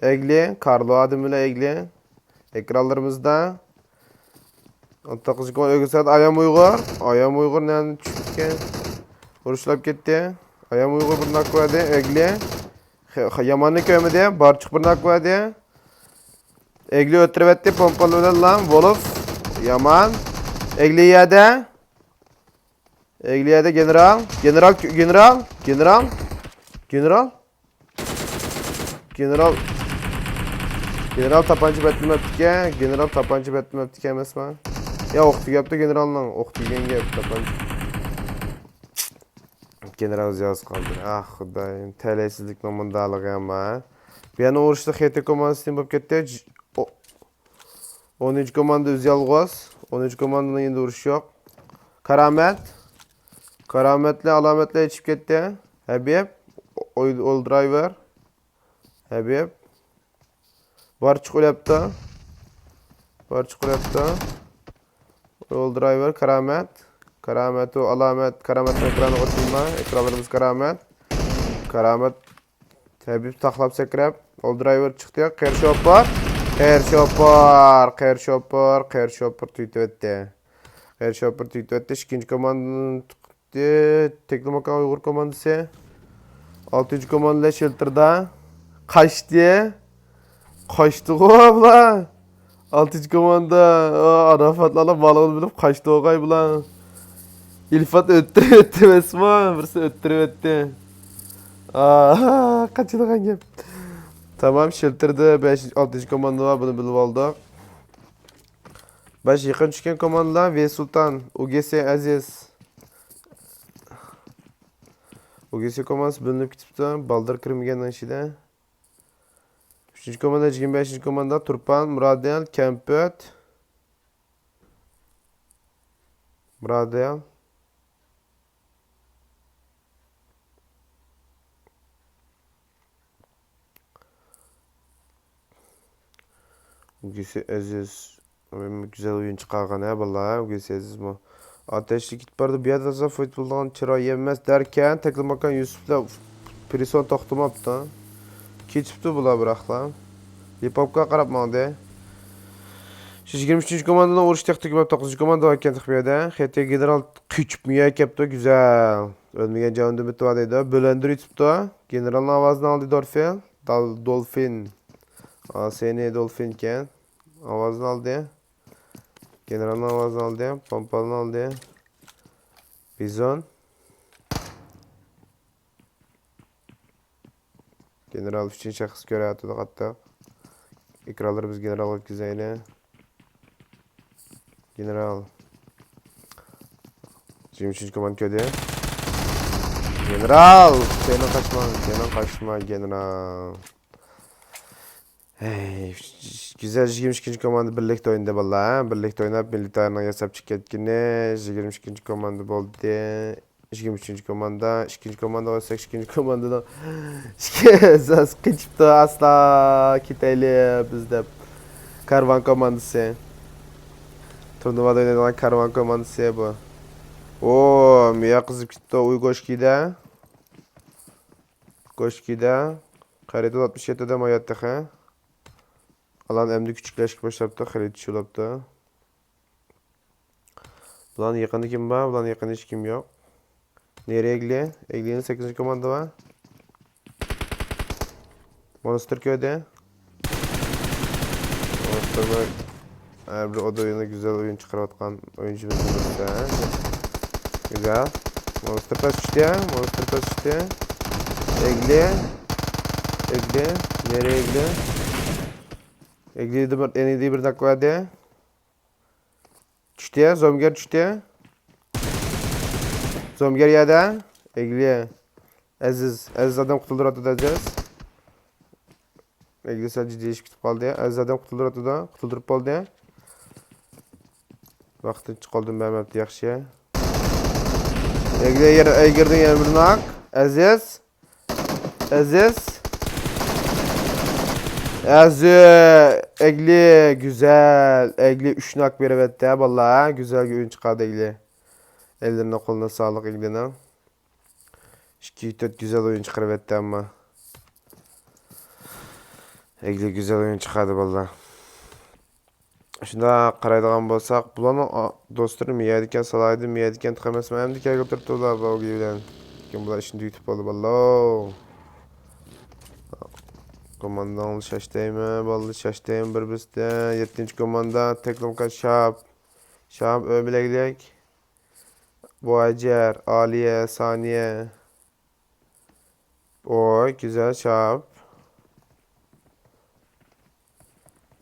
ئەگلى، كارلو ئادىم بىلەن ئەگلى. ئېكرانلىرىمىزدا. ئون توققۇزىنچى كوماندا ئۆگۈنسەت ئايام ئۇيغۇر. ئايام ئۇيغۇر نەدىن چۈشۈپتىكەن؟ ئۇرۇشلاپ كەتتى. ئايام ئۇيغۇر بىر ناك بەردى. ئەگلى. خ-، خ-، ياماننى كۆرمىدى. بارچۇق بىر ناك بەردى. ئەگلى ئۆتتۈرۈۋەتتى. پومپالى بىلەن ۋولف. يامان. ئەگلى يەردە. ئەگلى يەردە گېنېرال. گېنېرال، گېنېرال، گېنېرال. گېنېرال. گېنېرال. گېنېرال تاپانچا بەتلىمەپتىكەن. گېنېرال تاپانچا بەتلىمەپتىكەن ئەمەسما؟ يا، ئوق تۈگەپتۇ گېنېرالنىڭ. ئوق تۈگەن گەپ، تاپانچا. گېنېرال زىياسى قالدى. ئاھ، خۇدايىم، تەلەيسىزلىكنىڭ مۇنداقلىقى ئەمما. بۇ يەرنىڭ ئۇرۇشتا خېتى كوماندىسى بولۇپ كەتتى. ج-، ئو-، ئونىنچى كوماندا ئۆزى يالغۇز. ئونىنچى كوماندىنىڭ ئەمدى ئۇرۇشى يوق. كارامەت. كارامەتلەر، ئالامەتلەر ئېچىپ كەتتى. ھەبىب. ئوي-، ئول درايۋېر. ھەبىب. بارچۇق ئۆلەپتۇ. بارچۇق ئۆلەپتۇ. ئول درايۋېر، كارامەت. كارامەت، ئۇ ئالامەت، كارامەت ئېكرانىغا ئوتۇلما. ئېكرانلىرىمىز كارامەت. كارامەت. ھەبىب تاقلاپ سەكرەپ، ئول درايۋېر چىقتى. قېرى شوپۇر، قېرى شوپۇر، قېرى شوپۇر، قېرى شوپۇر تۈگىتىۋەتتى. قېرى شوپۇر تۈگىتىۋەتتى. ئىككىنچى كوماندىنى تۇتتى. تەكلىماكان ئۇيغۇر كوماندىسى. ئالتىنچى كوماندا بىلەن شېلتىردا. قاچتى. قاچتىغۇ بۇلار. ئالتىنچى كوماندا، ئا، ئاراپاتلارلا بالىغىنى بىلىپ قاچتى ئوغاي بۇلار. ئىلفات ئۆتتى، ئۆتتى ئەمەسمۇ؟ بىرسى ئۆتتۈرۈۋەتتى. ئا، قاچىدىغان گەپ. تامام، شېلتىردا بەش، ئالتىنچى كوماندا بار، بۇنى بىلىپ ئالدۇق. باش يېقىن چۈشكەن كوماندىلار، ۋېي سۇلتان، ئۇ جى سى ئەزىز. ئۇ جى سى كوماندىسى بۆلۈنۈپ كېتىپتۇ، بالدۇر كىرمىگەننىڭ ئىچىدە. ئۈچىنچى كوماندا، يىگىرمە بەشىنچى كوماندا، تۇرپان، مۇرادىل، كەمپۈت. مۇرادىل. ئۇ جى سى ئەزىز. گۈزەل ئويۇن چىقارغان ھە بالىلار، گۈزەل سېزىزمۇ؟ ئاتەشلىك كېتىپ بارىدۇ، بۇ يەردە تازا فويت بولىدىغان چىراي ئەمەس دەركەن، تەكلىماكان يۈسۈپ بىلەن پىرسون توختىماپتۇ. كېتىپتۇ بۇلار بىراقلا. لىپوپقا قاراپ ماڭدى. شۇ يىگىرمە ئۈچىنچى كوماندىنىڭ ئۇرۇشى تېخى تۈگىمەپ، توققۇزىنچى كوماندا باركەن تېخى بۇ يەردە. خېتى گېنېرال قېچىپ مۇيە كەپتۇ، گۈزەل. ئۆلمىگەن جاۋاندىن بىتى بار دەيدۇ. بۆلەندۈر يېتىپتۇ. گېنېرالنىڭ ئاۋازىنى ئالدى دورفېل. دال-، دولفىن. ئا، سېنى دولفىنكەن. ئاۋازىنى ئالدى. گېنېرالنىڭ ئاۋازىنى ئالدى، پومپالنى ئالدى. بىزون. گېنېرال ئۈچىنچى شەخس كۆرۈۋاتىدۇ قاتتىق. ئېكرانلىرىمىز گېنېرالغا ئۆتكۈزەيلى. گېنېرال. يىگىرمە ئۈچىنچى كوماندا كۆردى. گېنېرال! سېنىڭ قاچما، سېنىڭ قاچما، گېنېرال. ھەي، گۈزەل يىگىرمە ئىككىنچى كوماندا بىرلىكتە ئوينىدى بالىلار، ھە؟ بىرلىكتە ئويناپ، مىلىتارنىڭ ياساپ چىقىپ كەتكىنى يىگىرمە ئىككىنچى كوماندا بولدى. يىگىرمە ئۈچىنچى كوماندا، ئىككىنچى كوماندىغا ئۆتسەك، ئىككىنچى كوماندىنىڭ ئىككى ئەزاسى قېچىپتۇ، ئاستا كېتەيلى بىز دەپ. كارۋان كوماندىسى. تۇرنىۋادا ئوينايدىغان كارۋان كوماندىسى بۇ. ئو، مىيا قىزىپ كېتىپتۇ، ئۇي گوشكىدە. گوشكىدە. قەرىدۇ ئاتمىش يەتتە ئادەم ھايات تېخى. ئالان ئەمدى كۈچۈكلەشكە باشلاپتۇ، خېلى چۈشۈۋاپتۇ. بۇلارنىڭ يېقىندا كىم بار؟ بۇلارنىڭ يېقىندا ھېچ كىم يوق. نېرى ئېگلى؟ ئېگلىنىڭ سەككىزىنچى كوماندا بار. مونستر كۆردى. مونستر ھەر بىر ئودا ئويۇنى گۈزەل ئويۇن چىقىرىۋاتقان ئويۇنچىمىز بولسا. گۈزەل. مونستر پەس چۈشتى. مونستر پەس چۈشتى. ئېگلى. ئېگلى. نېرى ئېگلى؟ ئېگلىدە بىر، ئېنىدى بىر ناك بەردى. چۈشتى، زومگەر چۈشتى. زومگەر يەردە. ئېگلى. ئەزىز. ئەزىز ئادەم قۇتۇلدۇرۇۋاتىدۇ، ئەزىز. ئېگلى سەل جىددىيلىشىپ كېتىپ قالدى. ئەزىز ئادەم قۇتۇلدۇرۇۋاتىدۇ. قۇتۇلدۇرۇپ بولدى. ۋاقتىنچە قولدىن بەرمەپتۇ، ياخشى. ئېگلى يەر، ئەيگىردىن يەنە بىر ناك. ئەزىز. ئەزىز. ئەزىز. ئەگلى، گۈزەل. ئەگلى ئۈچ ناك بېرىۋەتتى، ھە، بالىلار، ھە؟ گۈزەلگە ئويۇن چىقاردى ئەگلى. ئەللىرىنىڭ قولىنا ساغلىق ئەگلىنىڭ. ئىككى تۆت گۈزەل ئويۇن چىقىرىۋەتتى ئەمما. ئەگلى گۈزەل ئويۇن چىقاردى، بالىلار. شۇنداق قارايدىغان بولساق، بۇلارنىڭ، ئا، دوستلىرى مىيەدىكەن، سالاھىدىن مىيەدىكەن تېخى ئەمەسمۇ؟ ئەمدى كەلگىلى تۇرۇپتۇ بۇلار بۇ ئوگلى بىلەن. لېكىن بۇلار ئىشنى تۈگىتىپ بولدى، بالىلار. كومانداڭلار شاش دەيمەن، بالىلار شاش دەيمەن بىر بىستە. يەتتىنچى كوماندا، تەكلىماكان شاپ. شاپ ئۆمىلەكلىك. بۇ ھاجەر، ئالىيە، سانىيە. ئوي، گۈزەل، شاپ.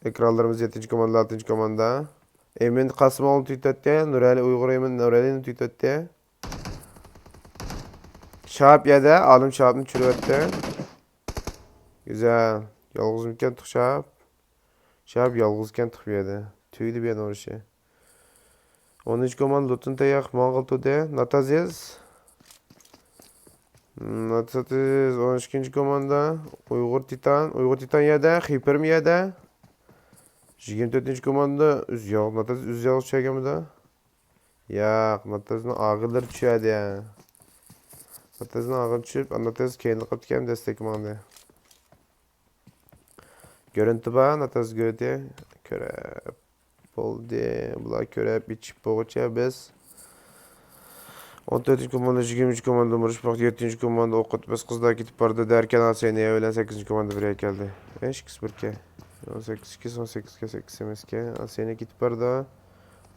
ئېكرانلىرىمىز يەتتىنچى كوماندا، ئالتىنچى كوماندا. ئەمىن قاسىموغلۇ تۈگىتەتتى. نۇرئەلى ئۇيغۇر ئەمىن نۇرئەلىنى تۈگىتەتتى. شاپ يەردە، ئالىم شاپنى چۈشۈرۈۋەتتى. گۈزەل. يالغۇزمىكەن تۇق شاپ؟ شاپ يالغۇزكەن تۇق بۇ يەردە. تۈگىدى بۇ يەردە ئۇرۇشى. ئونىنچى كوماندا لۇتۇن تەيياق ماڭغىل تۇردى. ناتازىز. ناتازىز. ئون ئىككىنچى كوماندا ئۇيغۇر تىتان. ئۇيغۇر تىتان يەردە. خىپىرمۇ يەردە. يىگىرمە تۆتىنچى كوماندا ئۆز ياغ-، ناتازىز ئۆز يالغۇز چۈشەرگەنمىدى؟ ياق، ناتازىزنىڭ ئاغىلىرى چۈشەردى. ناتازىزنىڭ ئاغىلى چۈشۈپ، ناتازىز كەينىدە قاپتىكەن، دەستەككە ماڭدى. گۆرۈنتى بار، ناتازىز گۆردى. كۆرۈپ بولدى. بۇلار كۆرۈپ ئىچىپ بولغۇچە بىز ئون تۆتىنچى كوماندا، يىگىرمىنچى كوماندا ئۇرۇشۇپ باقتى، يەتتىنچى كوماندا ئوق ئېتىپ، بىز قىزلار كېتىپ باردى دەركەن، ئاسىينىيە بىلەن سەككىزىنچى كوماندا بىرگە كەلدى. ئىككىسى بىركەن. ئون سەككىز، ئىككىسى ئون سەككىزگە سەككىز ئەمەسكەن. ئاسىينىيە كېتىپ باردى.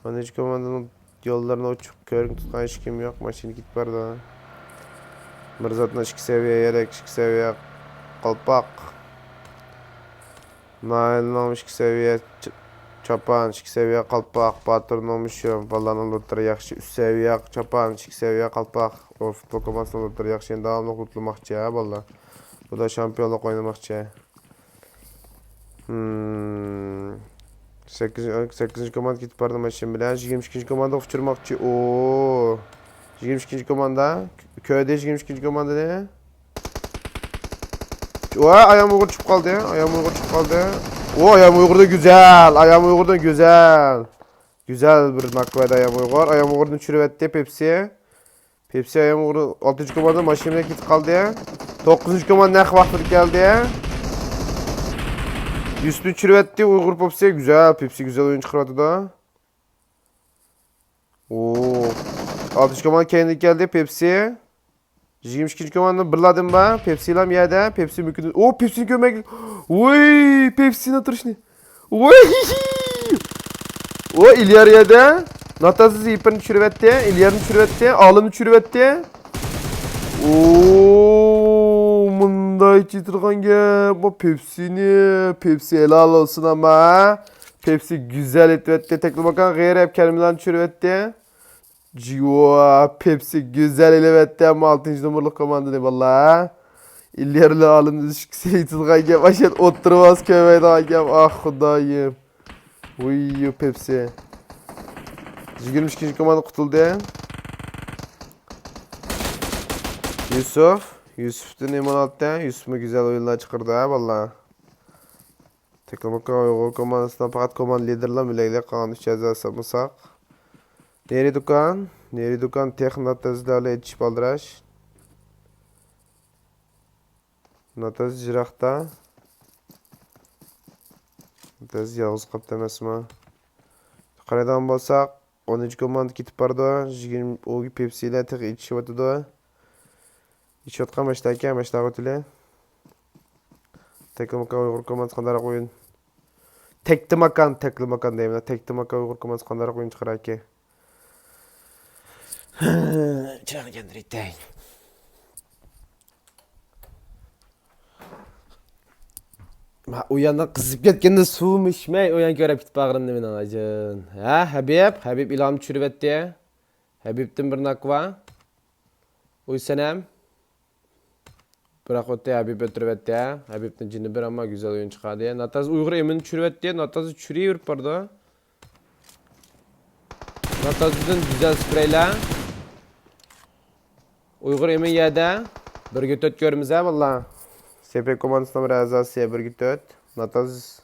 ئونىنچى كوماندىنىڭ يوللىرىنى ئوچۇق، كۆرۈنۈپ تۇتقان ھېچكىم يوق، ماشىنا كېتىپ بارىدۇ. مىرزاتنىڭ ئىككى سەۋىيە يەرەك، ئىككى سەۋىيە قالپاق. ناھىلنىڭ ئىككى سەۋىيە چ-، چاپان، ئىككى سەۋىيە قالپاق. باتۇرنىڭ مۇشۇ، بالىلارنىڭ لوتلىرى ياخشى، ئۈچ سەۋىيە چاپان، ئىككى سەۋىيە قالپاق. ئۇ فۇتبول كوماندىسىنىڭ لوتلىرى ياخشى، داۋاملىق لوتلىماقچى، ھە، بالىلار. بۇ دا شامپىيونلۇق ئوينىماقچى. ھىم. سەككىزىنچى، سەككىزىنچى كوماندا كېتىپ باردى ماشىنا بىلەن. يىگىرمە ئىككىنچى كوماندا ئۇچۇرماقچى. ئو. يىگىرمە ئىككىنچى كوماندا. كۆردى يىگىرمە ئىككىنچى كوماندىنى. ۋاي، ئايام ئۇيغۇر چۈشۈپ قالدى. ئايام ئۇيغۇر چۈشۈپ قالدى. ئو، ئايام ئۇيغۇر دا گۈزەل. ئايام ئۇيغۇر دا گۈزەل. گۈزەل بىر ناك بەردى ئايام ئۇيغۇر. ئايام ئۇيغۇردىن چۈشۈرۈۋەتتى پېپسى. پېپسى ئايام ئۇيغۇر ئالتىنچى كوماندا ماشىنا بىلەن كېتىپ قالدى. توققۇزىنچى كوماندا نەق ۋاقتىدا كەلدى. يۈسۈپنى چۈشۈرۈۋەتتى ئۇيغۇر پېپسى. گۈزەل، پېپسى گۈزەل ئويۇن چىقىرىۋاتىدۇ. ئو. ئالتىنچى كوماندا كەينىدىن كەلدى پېپسى. يىگىرمە ئىككىنچى كوماندا بىرلادىن بار. پېپسىلام يەردە. پېپسى مۇمكىن. ئو، پېپسىنى كۆرمەي. ۋوي، پېپسىنى تۇرۇشنى. ۋوي. ئو، ئىليار يەردە. ناتازىز يىپىرنى چۈشۈرۈۋەتتى. ئىليارنى چۈشۈرۈۋەتتى. ئالىمنى چۈشۈرۈۋەتتى. ئو، مۇنداي چېتىرغان گەپ. بۇ پېپسىنى، پېپسى ھالال بولسۇن ئەمما. پېپسى گۈزەل ئېتىۋەتتى. تەكلىماكان غېرىب كەلمىلارنى چۈشۈرۈۋەتتى. جۇۋا، پېپسى گۈزەل ئېلىۋەتتى، ئەمما ئالتىنچى نومۇرلۇق كوماندىنى باللا. ئىليارلا ئالىمنى ئۈچ كىشى ئېيتىدىغان گەپ، ئاشۇ ئوتتۇرىۋاز كۆرمەيدىغان گەپ. ئاھ، خۇدايىم. ۋۇي، پېپسى. يىگىرمە ئىككىنچى كوماندا قۇتۇلدى. يۈسۈپ. يۈسۈپتىن ئىمانئالتە. يۈسۈپمۇ گۈزەل ئويۇنلار چىقىرىدۇ ھە باللا. تەكلىماكان ئۇيغۇر كوماندىسىدا پەقەت كوماندا لىدېرلا مىلەيلى، قالغان ئۈچ ئەزاسى مۇساق. نېرى دۇكان. نېرى دۇكان تېخ ناتەزدە ئېتىشىپ ئالدىراش. ناتەز جىراقتا. ناتەز يالغۇز قاپتۇ ئەمەسمۇ؟ قارايدىغان بولساق، ئونىنچى كوماندا كېتىپ بارىدۇ. يىگىرمە، ئۇ پېپسىلەر تېخى ئېتىشىۋاتىدۇ. ئېتىشىۋاتقان ماشىنا ئىكەن، ماشىناغا ئۆتىلى. تەكلىماكان ئۇيغۇر كوماندىسى قانداقراق ئويۇن؟ تەكلىماكان، تەكلىماكان دەيمەن. تەكلىماكان ئۇيغۇر كوماندىسى قانداقراق ئويۇن چىقىراركى؟ چىراغنى كەندۈرۈۋېتەي. ما ئۇ ياندا قىزىپ كەتكەندە سۇمۇ ئىچمەي، ئۇ يان كۆرۈپ كېتىپ باغرىمنى مېنىڭ ئاجىن. ھە، ھەبىب، ھەبىب ئىلھام چۈشۈرۈۋەتتى. ھەبىبتىن بىر ناكۋا. ئۇي سەنەم. بىراق ئۆتتى، ھەبىب ئۆتتۈرۈۋەتتى. ھەبىبنىڭ جېنى بىر، ئەمما گۈزەل ئويۇن چىقاردى. ناتاز ئۇيغۇر ئېمىنى چۈشۈرۈۋەتتى. ناتاز چۈشۈرۈۋېرىپ بارىدۇ. ناتازدىن گۈزەل سپرېيلەر. ئۇيغۇر ئېمىن يەردە. بىرگە تۆت كۆرىمىز ھە باللا. سېپى كوماندىسىنىڭ بىر ئەزاسى بىرگە تۆت. ناتاز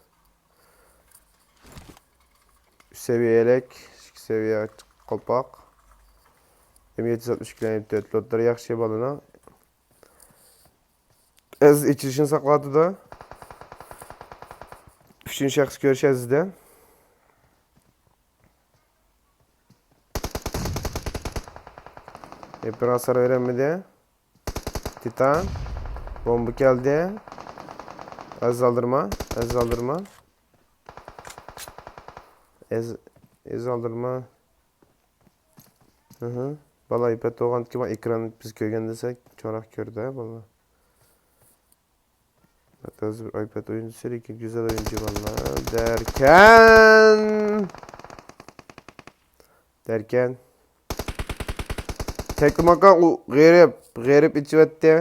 ئۈچ سەۋىيەلىك، ئىككى سەۋىيە قالپاق. ئېم يەتتە يۈز ئاتمىش ئىككى، ئېم تۆت لوتلىرى ياخشى بالىنىڭ. ئەز ئېچىلىشىنى ساقلاۋاتىدۇ. ئۈچىنچى شەخس كۆرۈش ئەزىزدە. ئېپىر ئاسار بېرەلمىدى. تىتان. بومبا كەلدى. ئەز ئالدىرما، ئەز ئالدىرما. ئەز، ئەز ئالدىرما. ئىھى. بالا ئايپاد بولغاندىكىن ئېكران بىز كۆرگەندە سەل چوڭراق كۆردى ھە بالا. ھەتتا ھازىر بىر ئايپاد ئويۇنچىسى، لېكىن گۈزەل ئويۇنچى باللا. دەركەن! دەركەن! تەكلىماكان ئۇ غېرىب، غېرىب ئېچىۋەتتى.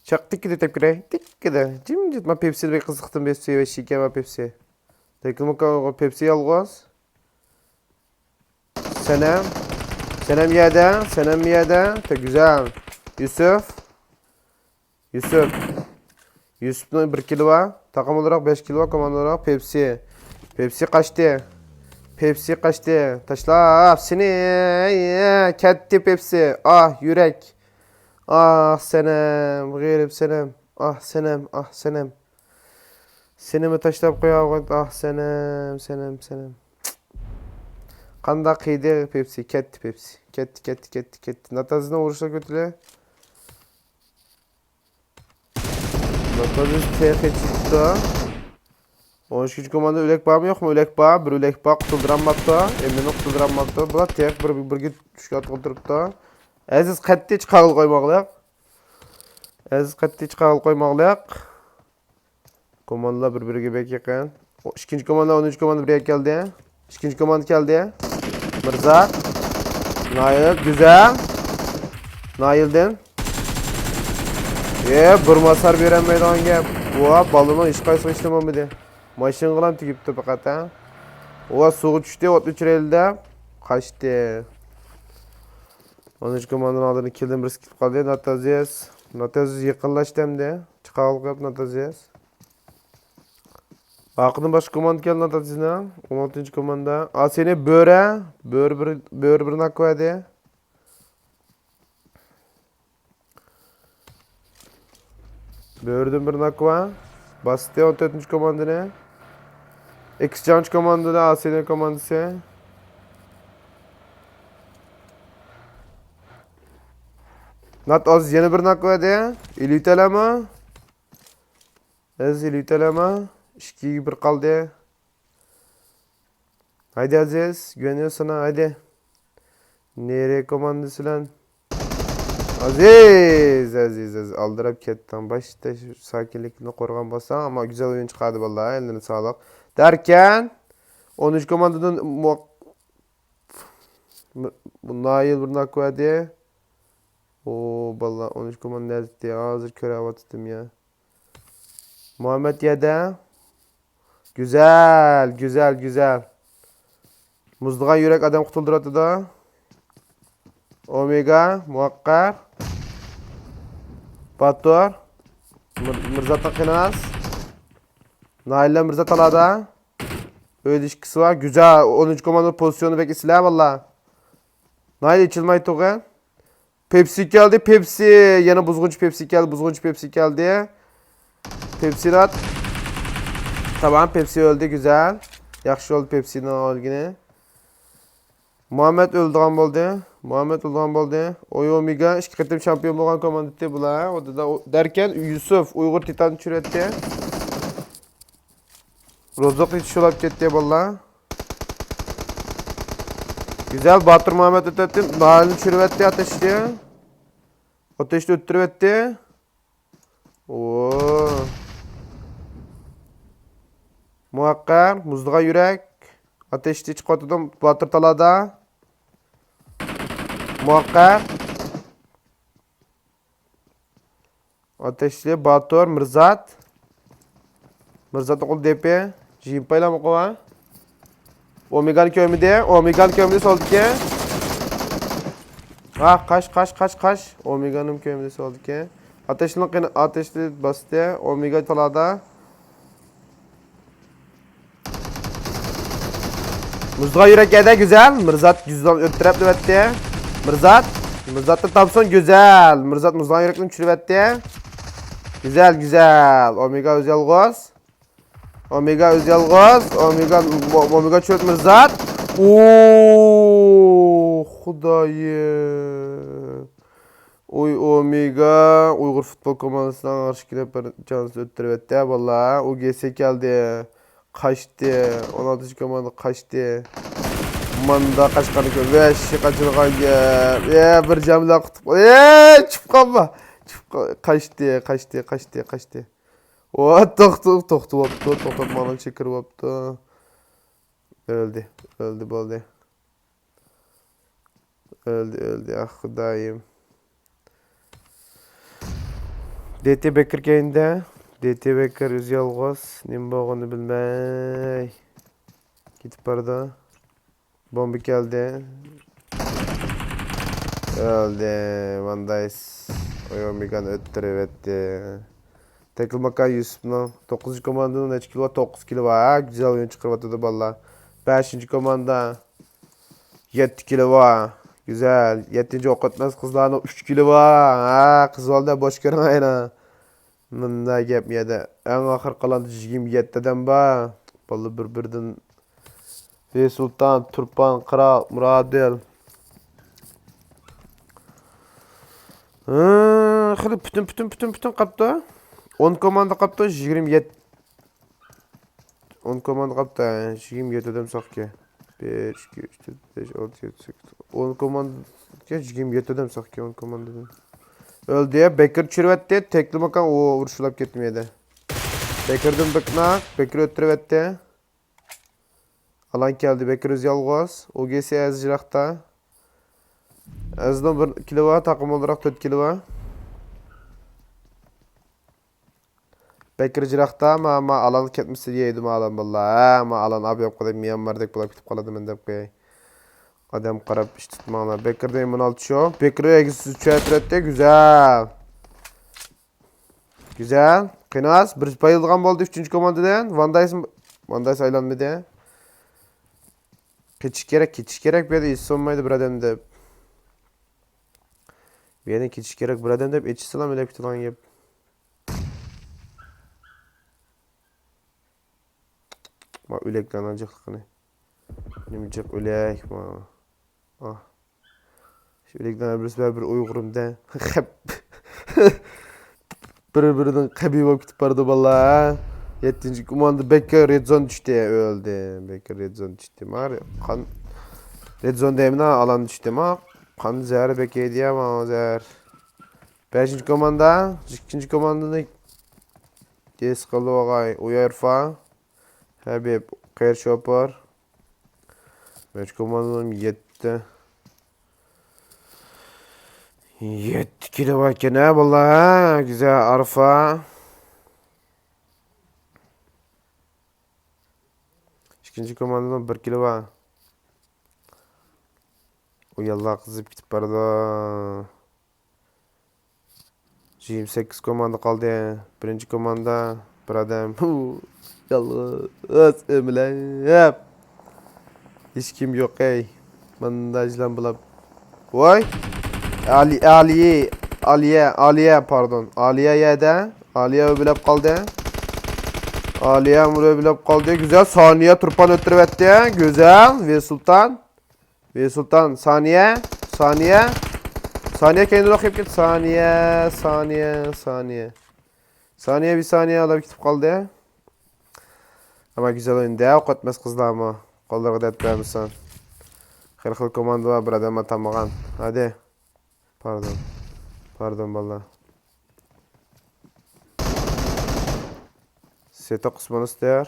چاق تىككىدە تەپكىرەي، تىككىدە. جىمجىت، مەن پېپسىنى بەك قىزىقتىم، پېپسى ۋە شىكەر ۋە پېپسى. تەكلىماكان ئۇ پېپسى يالغۇز. سەنەم. سەنەم يەدە، سەنەم يەدە. تە گۈزەل. يۈسۈپ. يۈسۈپ. يۈسۈپنىڭ بىر كىلى بار. تاقىم ئولتۇراق بەش كىلى بار، كوماندا ئولتۇراق پېپسى. پېپسى قاچتى. پېپسى قاچتى. تاشلاپ سېنى. كەتتى پېپسى. ئاھ، يۈرەك. ئاھ، سەنەم، غېرىب سەنەم. ئاھ، سەنەم، ئاھ، سەنەم. سېنىمۇ تاشلاپ قوياۋاتىدۇ. ئاھ، سەنەم، سەنەم، سەنەم. قانداق قىيدى پېپسى؟ كەتتى پېپسى. كەتتى، كەتتى، كەتتى، كەتتى. ناتازنى ئۇرۇشقا كۆتۈرە. ناتازنى تېخى چىقتى. ئون ئىككىنچى كوماندا ئۆلەك بارمۇ، يوقمۇ؟ ئۆلەك بار، بىر ئۆلەك بار، قۇتۇلدۇرالماپتۇ. ئېمىننى قۇتۇلدۇرالماپتۇ. بۇلار تېخى بىر، بىرگە چۈشۈپ ئولتۇرۇپتۇ. ئەزىز قەتئىي چىقارغىلى قويماقلىق. ئەزىز قەتئىي چىقارغىلى قويماقلىق. كوماندىلار بىر-بىرىگە بەك يېقىن. ئو، ئىككىنچى كوماندا، ئونىنچى كوماندا بىر يەرگە كەلدى. ئىككىنچى كوماندا كەلدى. مىرزا. نايىل، گۈزەل. نايىلدىن. ئې، بىر ماسار بېرەلمەيدىغان گەپ. ۋا، بالىنىڭ ھېچقايسىغا ھېچنېمە بولمىدى. ماشىنىغىلا تېگىپتۇ پەقەت، ھە. ۋا، سۇغا چۈشتى، ئوتنى چۈشۈرەيلى دەپ قاچتى. ئونىنچى كوماندىنىڭ ئالدىدا كىلدىن بىرسى كېتىپ قالدى. ناتازىيەس. ناتازىيەس يېقىنلاشتى ئەمدى. چىقارغىلى قويۇپ ناتازىيەس. ئارقىدىن باشقا كوماندا كەلدى ناتازىيەسنىڭ. ئون ئالتىنچى كوماندا. ئاسىنى بۆرە. بۆرە بىر، بۆرە بىر ناكۋەدى. بۆرىدىن بىر ناكۋا. باستى ئون تۆتىنچى كوماندىنى. ئىككىنچى كوماندىدا ئاسىيەنىڭ كوماندىسى. نات ئاز يەنە بىر ناكۋا ئىدى. ئېلىۋېتەلەمۇ؟ ئەزىز ئېلىۋېتەلەمۇ؟ ئىككىگە بىر قالدى. ھايدى ئەزىز، گۈۋەنىۋېرسىنا، ھايدى. نېرى كوماندىسى بىلەن. ئەزىز، ئەزىز، ئەزىز، ئالدىراپ كەتتىڭ. باشتا شۇ ساكىنلىكنى قورغان بولساڭ، ئەمما گۈزەل ئويۇن چىقاردى، ۋاللاھى، ئېلىنى ساغلىق. دەركەن، ئون ئۈچ كوماندىدىن مۇ-، مۇ-، نايىل بىر ناك بەردى. ئو، باللا، ئون ئۈچ كوماندا نەدىتى؟ ھازىر كۆرۈۋاتىتتىم يا. مۇھەممەد يەدە. گۈزەل، گۈزەل، گۈزەل. مۇزلىغان يۈرەك ئادەم قۇتۇلدۇرۇۋاتىدۇ. ئومېگا، مۇۋەققەر. باتۇر. مىر-، مىرزاتنىڭ قېنى ئاز. ناھىلە مىرزات تالادا. ئۆيدە ئىككىسى بار. گۈزەل. ئونىنچى كوماندا پوزىتسىيونى بەك ئېسىلە، ۋاللا. ناھىلە ئېچىلماي تۇرغان. پېپسى كەلدى، پېپسى. يەنە بۇزغۇنچى پېپسى كەلدى، بۇزغۇنچى پېپسى كەلدى. پېپسىنى ئات. تامام، پېپسى ئۆلدى، گۈزەل. ياخشى بولدى پېپسىنىڭ ئۆلگىنى. مۇھەممەد ئۆلىدىغان بولدى. مۇھەممەد ئۆلىدىغان بولدى. ئوي ئومېگا ئىككى قېتىم چامپىيون بولغان كوماندا بۇلار. ئۇ دەركەن يۈسۈپ ئۇيغۇر تىتاننى چۈشۈرۈۋەتتى. روزۇق يېتىشىۋاپ كەتتى بالىلار. گۈزەل باتۇر مۇھەممەد ئۆتەتتى. ناھىلنى چۈشۈرۈۋەتتى ئاتەشتە. ئاتەشتە ئۆتتۈرۈۋەتتى. ئوو. مۇۋەققەر، مۇزلىغان يۈرەك. ئاتەشتە چىقىۋاتىدۇ. باتۇر تالادا. مۇۋەققەر. ئاتەشلى، باتۇر، مىرزات. مىرزاتنىڭ قولىدا دېپى. جىمپايلامۇ قوۋا. ئومېگانى كۆرمىدى. ئومېگانى كۆرمىدى، سولدىكى. ھا، قاچ، قاچ، قاچ، قاچ. ئومېگانىمۇ كۆرمىدى، سولدىكى. ئاتەشلىنىڭ قېنى، ئاتەشلى باستى. ئومېگا تالادا. مۇزلىغان يۈرەك يەردە گۈزەل. مىرزات گۈزەل ئۆتتۈرۈپ نۆۋەتتە. مىرزات. مىرزاتنى تاپسۇن گۈزەل. مىرزات مۇزلىغان يۈرەكنى چۈشۈرۈۋەتتى. گۈزەل، گۈزەل. ئومېگا ئۆزى يالغۇز. ئومېگا ئۆزى يالغۇز. ئومېگا، ئومېگا چۆت مىرزات. ئوو، خۇدايىم. ئوي، ئومېگا ئۇيغۇر فۇتبول كوماندىسىنىڭ ئىككى نەپەر جانسىز ئۆتتۈرۈۋەتتى، باللا. ئۇ گېسى كەلدى. قاچتى. ئون ئالتىنچى كوماندا قاچتى. ماندا قاچقاننى كۆر. ۋەھشىي قاچىدىغان گەپ. ئە، بىر جەملەپ قۇتۇپ. ئە، چۈشۈپ قالما. چۈشۈپ قال-، قاچتى، قاچتى، قاچتى، قاچتى. ۋا، توختىدى، توختىۋاپتۇ. توختاپ مانا چېكىرىۋاپتۇ. ئۆلدى. ئۆلدى، بولدى. ئۆلدى، ئۆلدى، ئاھ، خۇدايىم. دېتى بېكىر كەينىدە. دېتى بېكىر ئۆزى يالغۇز. نېمە بولغىنىنى بىلمەي كېتىپ بارىدۇ. بومبا كەلدى. ئۆلدى. ۋاندايس. ئويۇمىگان ئۆتتۈرۈۋەتتى. تەكلىماكان يۈسۈپنىڭ توققۇزىنچى كوماندىنىڭ نەچچە كىلو بار؟ توققۇز كىلو بار. ھە، گۈزەل ئويۇن چىقىرىۋاتىدۇ بالىلار. بەشىنچى كوماندا. يەتتە كىلو بار. گۈزەل. يەتتىنچى ئوق ئۆتمەس قىزلارنىڭ ئۈچ كىلو بار. ھە، قىز بالىلار بوش كۆرمەيلا. مۇنداق گەپ يەردە. ئەڭ ئاخىرقى ئالاندا يىگىرمە يەتتە ئادەم بار. بالىلار بىر-بىرىدىن. سۇلتان، تۇرپان، قىرال، مۇرادىل. ھە، خېلى پۈتۈن، پۈتۈن، پۈتۈن، پۈتۈن قاپتۇ. ئون كوماندا قاپتۇ، يىگىرمە يەتتە. ئون كوماندا قاپتۇ، ھە، يىگىرمە يەتتە ئادەم ساقكى. بىر، ئىككى، ئۈچ، تۆت، بەش، ئالتە، يەتتە، سەككىز. ئون كوماندا، يىگىرمە يەتتە ئادەم ساقكى، ئون كوماندىدىن. ئۆلدى، بېكىر چۈشۈرۈۋەتتى، تەكلىماكان ئۇ ئۇرۇشلاپ كەتتى مەيدە. بېكىردىن بىكناق، بېكىر ئۆتتۈرۈۋەتتى. ئالان كەلدى، بېكىر ئۆزى يالغۇز. ئۇ گېسى ئەز يىراقتا. ئەزنىڭ بىر كىلو بار، تاقىم ئولتۇراق تۆت كىلو بار. بەكرى جىراقتا، ما، ما ئالان كەتمىسە يەيدۇ، ما ئالان باللا. ھە، ما ئالان ئابىياپ قويدى، ميانماردەك بولاپ كېتىپ قالىدۇ مەن دەپ قوياي. ئادەم قاراپ ئىش تۇتماڭلار. بەكرىدىن ئون ئالتە شو. بەكرى ئەگىسى چۈشۈرۈۋەتتى، گۈزەل. گۈزەل. قېنى ئاز، بىر پايلىغان بولدى ئۈچىنچى كوماندىدىن. ۋاندايس، ۋاندايس ئايلانمىدى. كېتىش كېرەك، كېتىش كېرەك، بۇ يەردە ھېچ سۇنمايدۇ بىر ئادەم دەپ. بۇ يەردىن كېتىش كېرەك بىر ئادەم دەپ، ئېچىشسىلا مەن كۈتىدىغان گەپ. ما ئۆلەكلەرنىڭ جىقلىقىنى. نېمە جىق ئۆلەك ما. ئاھ. شۇ ئۆلەكلەرنىڭ بىرسى بىر ئۇيغۇرۇمدە. بىر-بىرىنىڭ قەبىھە بولۇپ كېتىپ بارىدۇ باللا. يەتتىنچى كوماندا بەككە رېد زون چۈشتى، ئۆلدى. بەككە رېد زون چۈشتى. ما قان رېد زون دەيمىنا، ئالان چۈشتى. ما قان زەھەر بەككە يەيدۇ يا، ما زەھەر. بەشىنچى كوماندا، ئىككىنچى كوماندىنى ھېس قىلدى ئوغاي. ئۇيارفا، ھەبىب، قېرى شوپۇر. بەشىنچى كوماندىنىڭ يەتتە. يەتتە كىلو باركەن ھە باللا، ھە؟ گۈزەل ئارفا. ئىككىنچى كوماندىنىڭ بىر كىلو بار. ئۇ ياللا قىزىپ كېتىپ بارىدۇ. يىگىرمە سەككىز كوماندا قالدى. بىرىنچى كوماندا بىر ئادەم. يالغۇز ئۆمىلەپ. ھېچكىم يوق ئەي. ماندا جىلان بولاپ. ۋاي. ئالىيە، ئالىيە، ئالىيە، پاردون. ئالىيە يەردە. ئالىيە ئۆمىلەپ قالدى. ئالىيە ئۆمىلەپ قالدى. گۈزەل. سانىيە تۇرپان ئۆتتۈرۈۋەتتى. گۈزەل. ۋېسۇلتان. ۋېسۇلتان، سانىيە، سانىيە. سانىيە كەينىدىن ئوقۇپ كەتتى. سانىيە، سانىيە، سانىيە. سانىيە، بىر سانىيە ئالاپ كېتىپ قالدى. ئەمما گۈزەل ئوينىدى، ئوق ئەتمەس قىزلارمۇ. قوللىرىغا دەرد بەرمىسۇن. خېلى خىل كوماندا بار، بىر ئادەم ئاتالمىغان. ھەدە. پاردون. پاردون، بالىلار. سېتوق ئوسمانىستېر.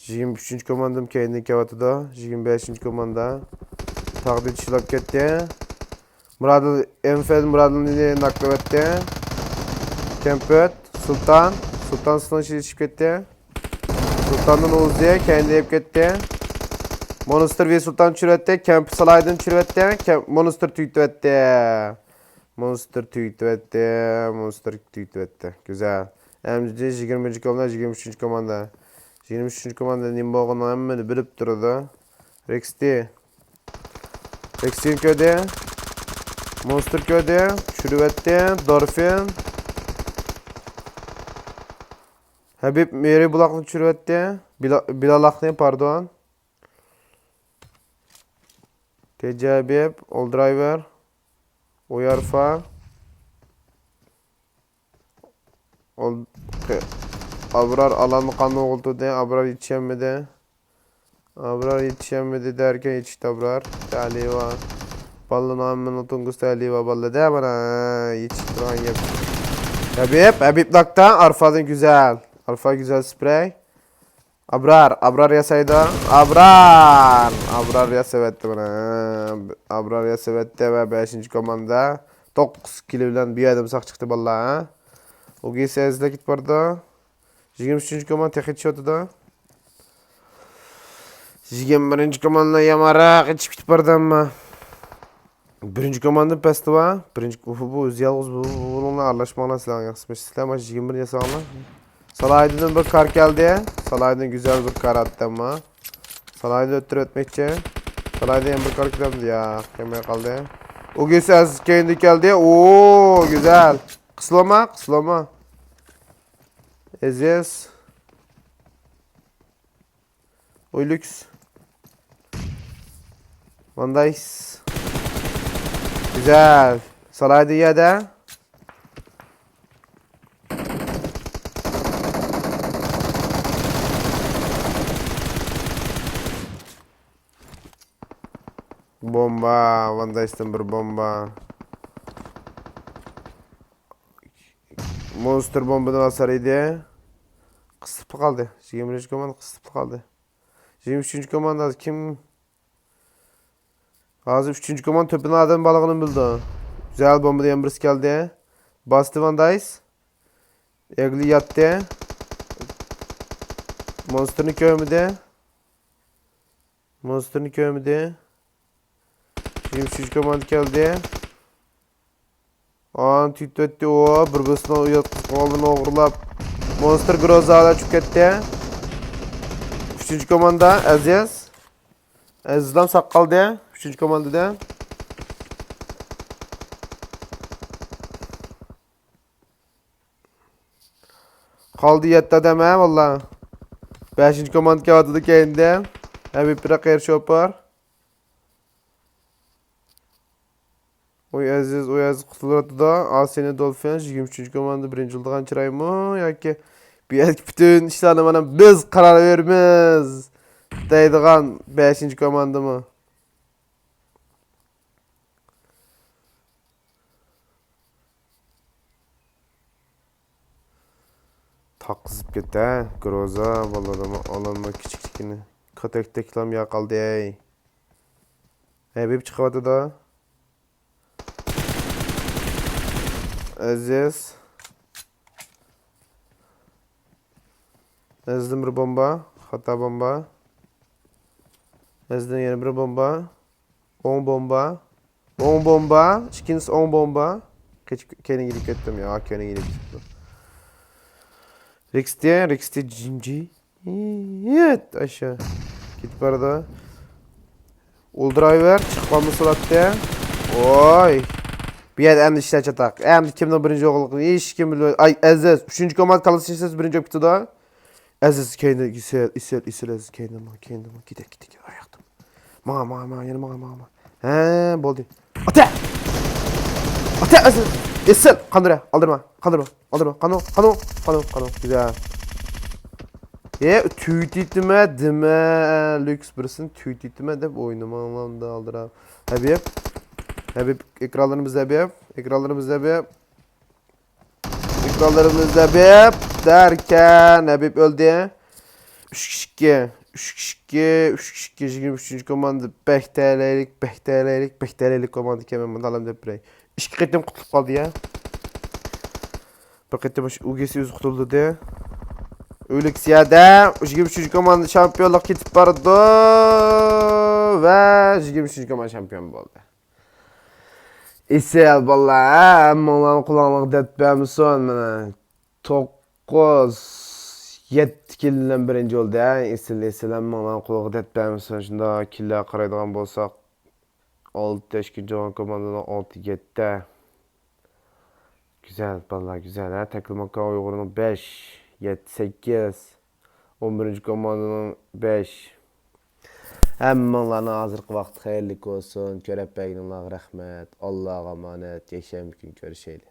يىگىرمە ئۈچىنچى كوماندام كەينىدىن كېلىۋاتىدۇ. يىگىرمە بەشىنچى كوماندا. تاغدىن چىلاپ كەتتى. مۇرادىل، ئېنفىلد مۇرادىلنى ناكلىۋەتتى. كەمپۈت، سۇلتان. سۇلتان سىنىڭ ئىچىگە چۈشۈپ كەتتى. سۇلتاندىن ئۇزى كەينىدىن ئېلىپ كەتتى. مونستر ۋى سۇلتان چۈشۈرۈۋەتتى. كەمپۈت سالاھىدىن چۈشۈرۈۋەتتى. كەم-، مونستر تۈگىتىۋەتتى. مونستر تۈگىتىۋەتتى، مونستر تۈگىتىۋەتتى. گۈزەل. ئەمدى يىگىرمىنچى كوماندا، يىگىرمە ئۈچىنچى كوماندا. يىگىرمە ئۈچىنچى كوماندا نېمە بولغىنىنى ھەممىنى بىلىپ تۇرىدۇ. رېكستى. رېكستىنى كۆردى. مونستر كۆردى. چۈشۈرۈۋەتتى. دورفىن. ھەبىب مېرى بۇلاقنى چۈشۈرۈۋەتتى. بىلا-، بىلالاقنى، پاردون. تېجەبىب، ئولدرايۋېر، ئۇيارفا، ئول-، قې-، ئابرار ئالاننى قاندىن ئوغلىتىدى، ئابرار يېتىشەلمىدى. ئابرار يېتىشەلمىدى دەركەن يېتىشتى ئابرار. تەلىۋا. بالىنىڭ ھەممىنىڭ تۇڭگۇسى تەلىۋا بالىدە مانا يېتىشىپ تۇرغان گەپ. ھەبىب، ھەبىب ناكتا، ئارفادىن گۈزەل. ئارفا گۈزەل سپرەي. ئابرار، ئابرار ياسايدۇ. ئابرار! ئابرار ياسىۋەتتى مانا. ئابرار ياسىۋەتتى ۋە بەشىنچى كوماندا توققۇز كىلى بىلەن بۇ يەردىن ساق چىقتى بالىلار. ئوگىسى ئەزىزلەر كېتىپ بارىدۇ. يىگىرمە ئۈچىنچى كوماندا تېخى چىقىۋاتىدۇ. يىگىرمە بىرىنچى كوماندا يامانراق ئېچىپ كېتىپ بارىدۇ ئەمما. بىرىنچى كوماندا پەستىۋا. بىرىنچى، ئۇفۇ، بۇ ئۆزى يالغۇز، بۇ، بۇ، بۇنىڭ بىلەن ئارىلاشماڭلار، سىلەرگە ياخشىمۇ؟ سىلەر مانا يىگىرمە بىر ياساڭلار. سالاھىدىندىن بىر كار كەلدى. سالاھىدىن گۈزەل بىر كار ئاتتى ئەمما. سالاھىدىن ئۆتتۈرۈپ ئۆتمەكچى. سالاھىدىن يەنە بىر كار كېلەمدۇ؟ ياق، كەلمەي قالدى. ئوگىسى ئەزىز كەينىدىن كەلدى. ئو، گۈزەل. قىسىلما، قىسىلما. ئەزىز. ئويلۇكس. ۋاندايس. گۈزەل. سالايدۇ يەردە. بومبا. ۋاندايستىن بىر بومبا. مونستر بومبىدىن ئاسار ئىدى. قىستىپلا قالدى. يىگىرمە بىرىنچى كوماندا قىستىپلا قالدى. يىگىرمە ئۈچىنچى كوماندا ھازىر كىم؟ ھازىر ئۈچىنچى كوماندا تۆپىنىڭ ئادەم بارلىقىنى بىلدى. گۈزەل بومبىدا يەنە بىرسى كەلدى. باستى ۋاندايس. ئەگلى ياتتى. مونسترنى كۆرمىدى. مونسترنى كۆرمىدى. يىگىرمە ئۈچىنچى كوماندا كەلدى. ئان تۈگىتىۋەتتى ئۇ. بىر-بىرسىنىڭ ئۇياتقۇسى قوراللىرىنى ئوغرىلاپ. مونستر گروزادا چۈشۈپ كەتتى. ئۈچىنچى كوماندا ئەزىز. ئەزىزلام ساق قالدى. ئۈچىنچى كوماندىدا. قالدى يەتتە ئادەم ھە، ۋاللا. بەشىنچى كوماندا كېلىۋاتىدۇ كەينىدە. ھەبىب بىر قېرى شوپۇر. ئۇي ئەزىز، ئۇي ئەزىز قۇتۇلۇۋاتىدۇ. ئاسىينى دولفىن، يىگىرمە ئۈچىنچى كوماندا بىرىنچى بولىدىغان چىرايمۇ ياكى بۇ يەردىكى پۈتۈن ئىشلارنى مانا بىز قارار بېرىمىز دەيدىغان بەشىنچى كوماندىمۇ؟ تاققا زىپ كەتتى ھە، گروزا بالىلىرىمۇ ئالالماي كىچىكلىكىنى. كاتەكتەكلام يا قالدى ھەي. ھەبىب چىقىۋاتىدۇ. ئەزىز. ئەزىزدىن بىر بومبا. خاتا بومبا. ئەزىزدىن يەنە بىر بومبا. ئوڭ بومبا. ئوڭ بومبا. ئىككىنچىسى ئوڭ بومبا. قېچىپ كەينىگە كەتتىم. يا، كەينىگە كەتتىم. رىكستى، رىكستى جىنجى. يېت، ئاشۇ. كېتىپ بارىدۇ. ئولدۇرايۋەر، چىقىپ قالمىسا بولاتتى. ۋاي. بۇ يەردە ئەمدى ئىشلار چاتاق. ئەمدى كىمنىڭ بىرىنچى بولغانلىقىنى ھېچكىم بىلمەيدۇ. ئاي، ئەزىز، ئۈچىنچى كوماندا كاللىسى ئىشلەش بىرىنچى بولۇپ كېتىدۇ. ئەزىز، كەينىدىن، ئېسىل، ئېسىل، ئېسىل، ئەزىز، كەينىدىن ماڭ، كەينىدىن ماڭ. كېتە، كېتە، كېتە، ئاياقتىن. ماڭا، ماڭا، ماڭا، يەنە ماڭا، ماڭا، ماڭا. ھە، بولدى. ئاتە! ئاتە، ئەزىز! ئېسىل! قاندۇرە، ئالدىرما، قاندۇرما، ئالدىرما. قانۇ، قانۇ، قانۇ، قانۇ. گۈزەل. ھە، تۈگىتىمە دېمە، ليۇكس بىرسىنى تۈگىتىمە دەپ ئوينىماڭلار ئالدىراپ. ھەبىب. ھەبىب، ئېكرانلىرىمىز ھەبىب. ئېكرانلىرىمىز ھەبىب. ئېكرانلىرىمىز ھەبىب. دەركەن. ھەبىب ئۆلدى. ئۈچ كىشىككە. ئۈچ كىشىككە. ئۈچ كىشىككە. يىگىرمە ئۈچىنچى كوماندا. بەك تەلەيلىك، بەك تەلەيلىك، بەك تەلەيلىك كوماندا ئىكەن، مەن مۇنداق دەپ بېرەي. ئىككى قېتىم قۇتۇلۇپ قالدى يا. بىر قېتىم مۇشۇ ئۇگېسى ئۆزى قۇتۇلدى. ئۆلۈكسىيەدە يىگىرمە ئۈچىنچى كوماندا شامپىيونلۇق كېتىپ بارىدۇ. ۋە يىگىرمە ئۈچىنچى كوماندا شامپىيون بولدى. ئېسىل بالىلار، ھەممىڭلارنىڭ قۇلاقلىرىغا دەرد بەرمىسۇن. مانا توققۇز، يەتتە كىل بىلەن بىرىنچى بولدى. ھە، ئېسىل، ئېسىل، ھەممىڭلارنىڭ قۇلىقىغا دەرد بەرمىسۇن. شۇنداق كىللەرگە قارايدىغان بولساق، ئالتە ئىككىنچى بولغان كوماندىنىڭ ئالتە يەتتە. گۈزەل، بالىلار، گۈزەل، ھە؟ تەكلىماكان ئۇيغۇرنىڭ بەش، يەتتە سەككىز، ئون بىرىنچى كوماندىنىڭ بەش. ھەممىڭلارنىڭ ھازىرقى ۋاقتى خەيرلىك بولسۇن. كۆرۈپ بەرگىنىڭلارغا رەھمەت. ئاللاغا ئامانەت. يەكشەنبە كۈنى كۆرۈشەيلى.